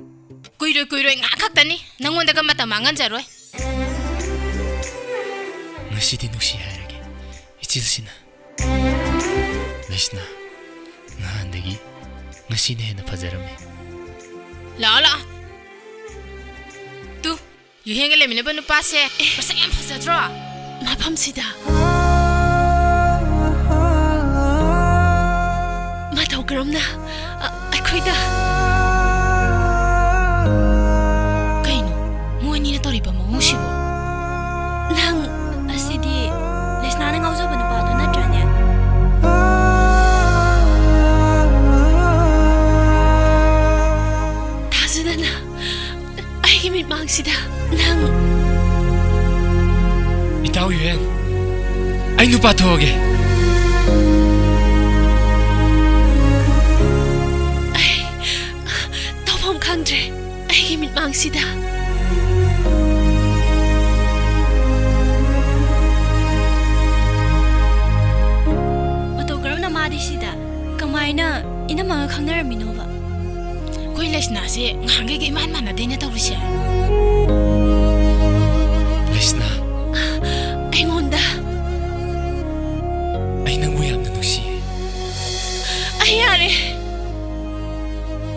ꯀꯨꯏꯔꯣꯏ, ꯀꯨꯏꯔꯣꯏ, ꯉꯥꯏꯍꯥꯛ ꯈꯛꯇꯅꯤ, ꯅꯪꯉꯣꯟꯗꯒ ꯃꯇꯝ ꯃꯥꯡꯍꯟꯖꯔꯣꯏ꯫ ꯉꯁꯤꯗꯤ ꯅꯨꯡꯁꯤ ꯍꯥꯏꯔꯒꯦ, ꯏꯆꯤꯜꯁꯤꯅ꯫ ꯂꯩꯁꯅꯥ, ꯅꯍꯥꯟꯗꯒꯤ ꯉꯁꯤꯅ ꯍꯦꯟꯅ ꯐꯖꯔꯝꯃꯤ꯫ ꯂꯥꯛꯑꯣ, ꯂꯥꯛꯑꯣ꯫ ꯇꯨ, ꯌꯨꯍꯦꯟꯒ ꯂꯩꯃꯤꯟꯅꯕ ꯅꯨꯄꯥꯁꯦ ꯃꯁꯛ ꯌꯥꯝ ꯐꯖꯗ꯭ꯔꯣ? ꯃꯐꯝꯁꯤꯗ꯫ ꯃꯇꯧ ꯀꯔꯝꯅ, ꯑ, ꯑꯩꯈꯣꯏꯗ? ꯀꯩꯅꯣ ꯃꯣꯏꯅꯤꯅ ꯇꯧꯔꯤꯕ ꯃꯑꯣꯡꯁꯤꯕꯣ? ꯅꯪ ꯑꯁꯤꯗꯤ ꯂꯩꯁꯅꯥꯅ ꯉꯥꯎꯖꯕ ꯅꯨꯄꯥꯗꯣ ꯅꯠꯇ꯭ꯔꯅꯦ? ꯊꯥꯖꯗꯅ ꯑꯩꯒꯤ ꯃꯤꯠꯃꯥꯡꯁꯤꯗ ꯅꯪ꯫ ꯏꯇꯥꯎ ꯌꯨꯍꯦꯟ, ꯑꯩ ꯅꯨꯄꯥ ꯊꯣꯛꯑꯒꯦ꯫ ꯑꯩ ꯇꯧꯐꯝ ꯈꯪꯗ꯭ꯔꯦ ꯑꯩꯒꯤ ꯃꯤꯠꯃꯥꯡꯁꯤꯗ꯫ ꯃꯇꯧ ꯀꯔꯝꯅ ꯃꯥꯗꯤ ꯁꯤꯗ? ꯀꯃꯥꯏꯅ ꯏꯅꯝꯃꯒ ꯈꯪꯅꯔꯝꯃꯤꯅꯣꯕ? ꯑꯩꯈꯣꯏ ꯂꯩꯁꯅꯥꯁꯦ ꯉꯍꯥꯟꯈꯩꯒ ꯏꯃꯥꯟ ꯃꯥꯟꯅꯗꯦꯅ ꯇꯧꯔꯤꯁꯦ꯫ ꯂꯩꯁꯅꯥ꯫ ꯑꯩꯉꯣꯟꯗ꯫ ꯑꯩ ꯅꯪꯕꯨ ꯌꯥꯝꯅ ꯅꯨꯡꯁꯤꯌꯦ꯫ ꯑꯩ ꯌꯥꯔꯦ꯫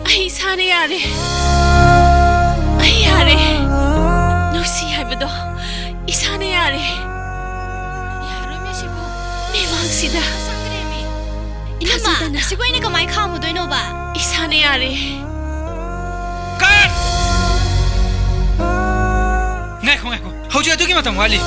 ꯑꯩ ꯏꯁꯥꯅ ꯌꯥꯔꯦ꯫ ꯑꯩ ꯌꯥꯔꯦ꯫ ꯅꯨꯡꯁꯤ ꯍꯥꯏꯕꯗꯣ ꯏꯁꯥꯅ ꯌꯥꯔꯦ꯫ ꯌꯥꯔꯣꯏꯃꯦ ꯁꯤꯕꯨ꯫ ꯃꯤꯃꯥꯡꯁꯤꯗ꯫ ꯁꯪꯗ꯭ꯔꯦꯃꯦ꯫ ꯏꯅꯝꯃ, ꯊꯥꯖꯗꯅ꯫ ꯑꯁꯤꯕꯨ ꯑꯩꯅ ꯀꯃꯥꯏ ꯈꯥꯝꯃꯨꯗꯣꯏꯅꯣꯕ? ꯏꯁꯥꯅ ꯌꯥꯔꯦ꯫ ꯀꯠ! ꯉꯥꯏꯈꯣ, ꯉꯥꯏꯈꯣ꯫ ꯍꯧꯖꯤꯛ ꯑꯗꯨꯒꯤ ꯃꯇꯝ ꯋꯥꯠꯂꯤ꯫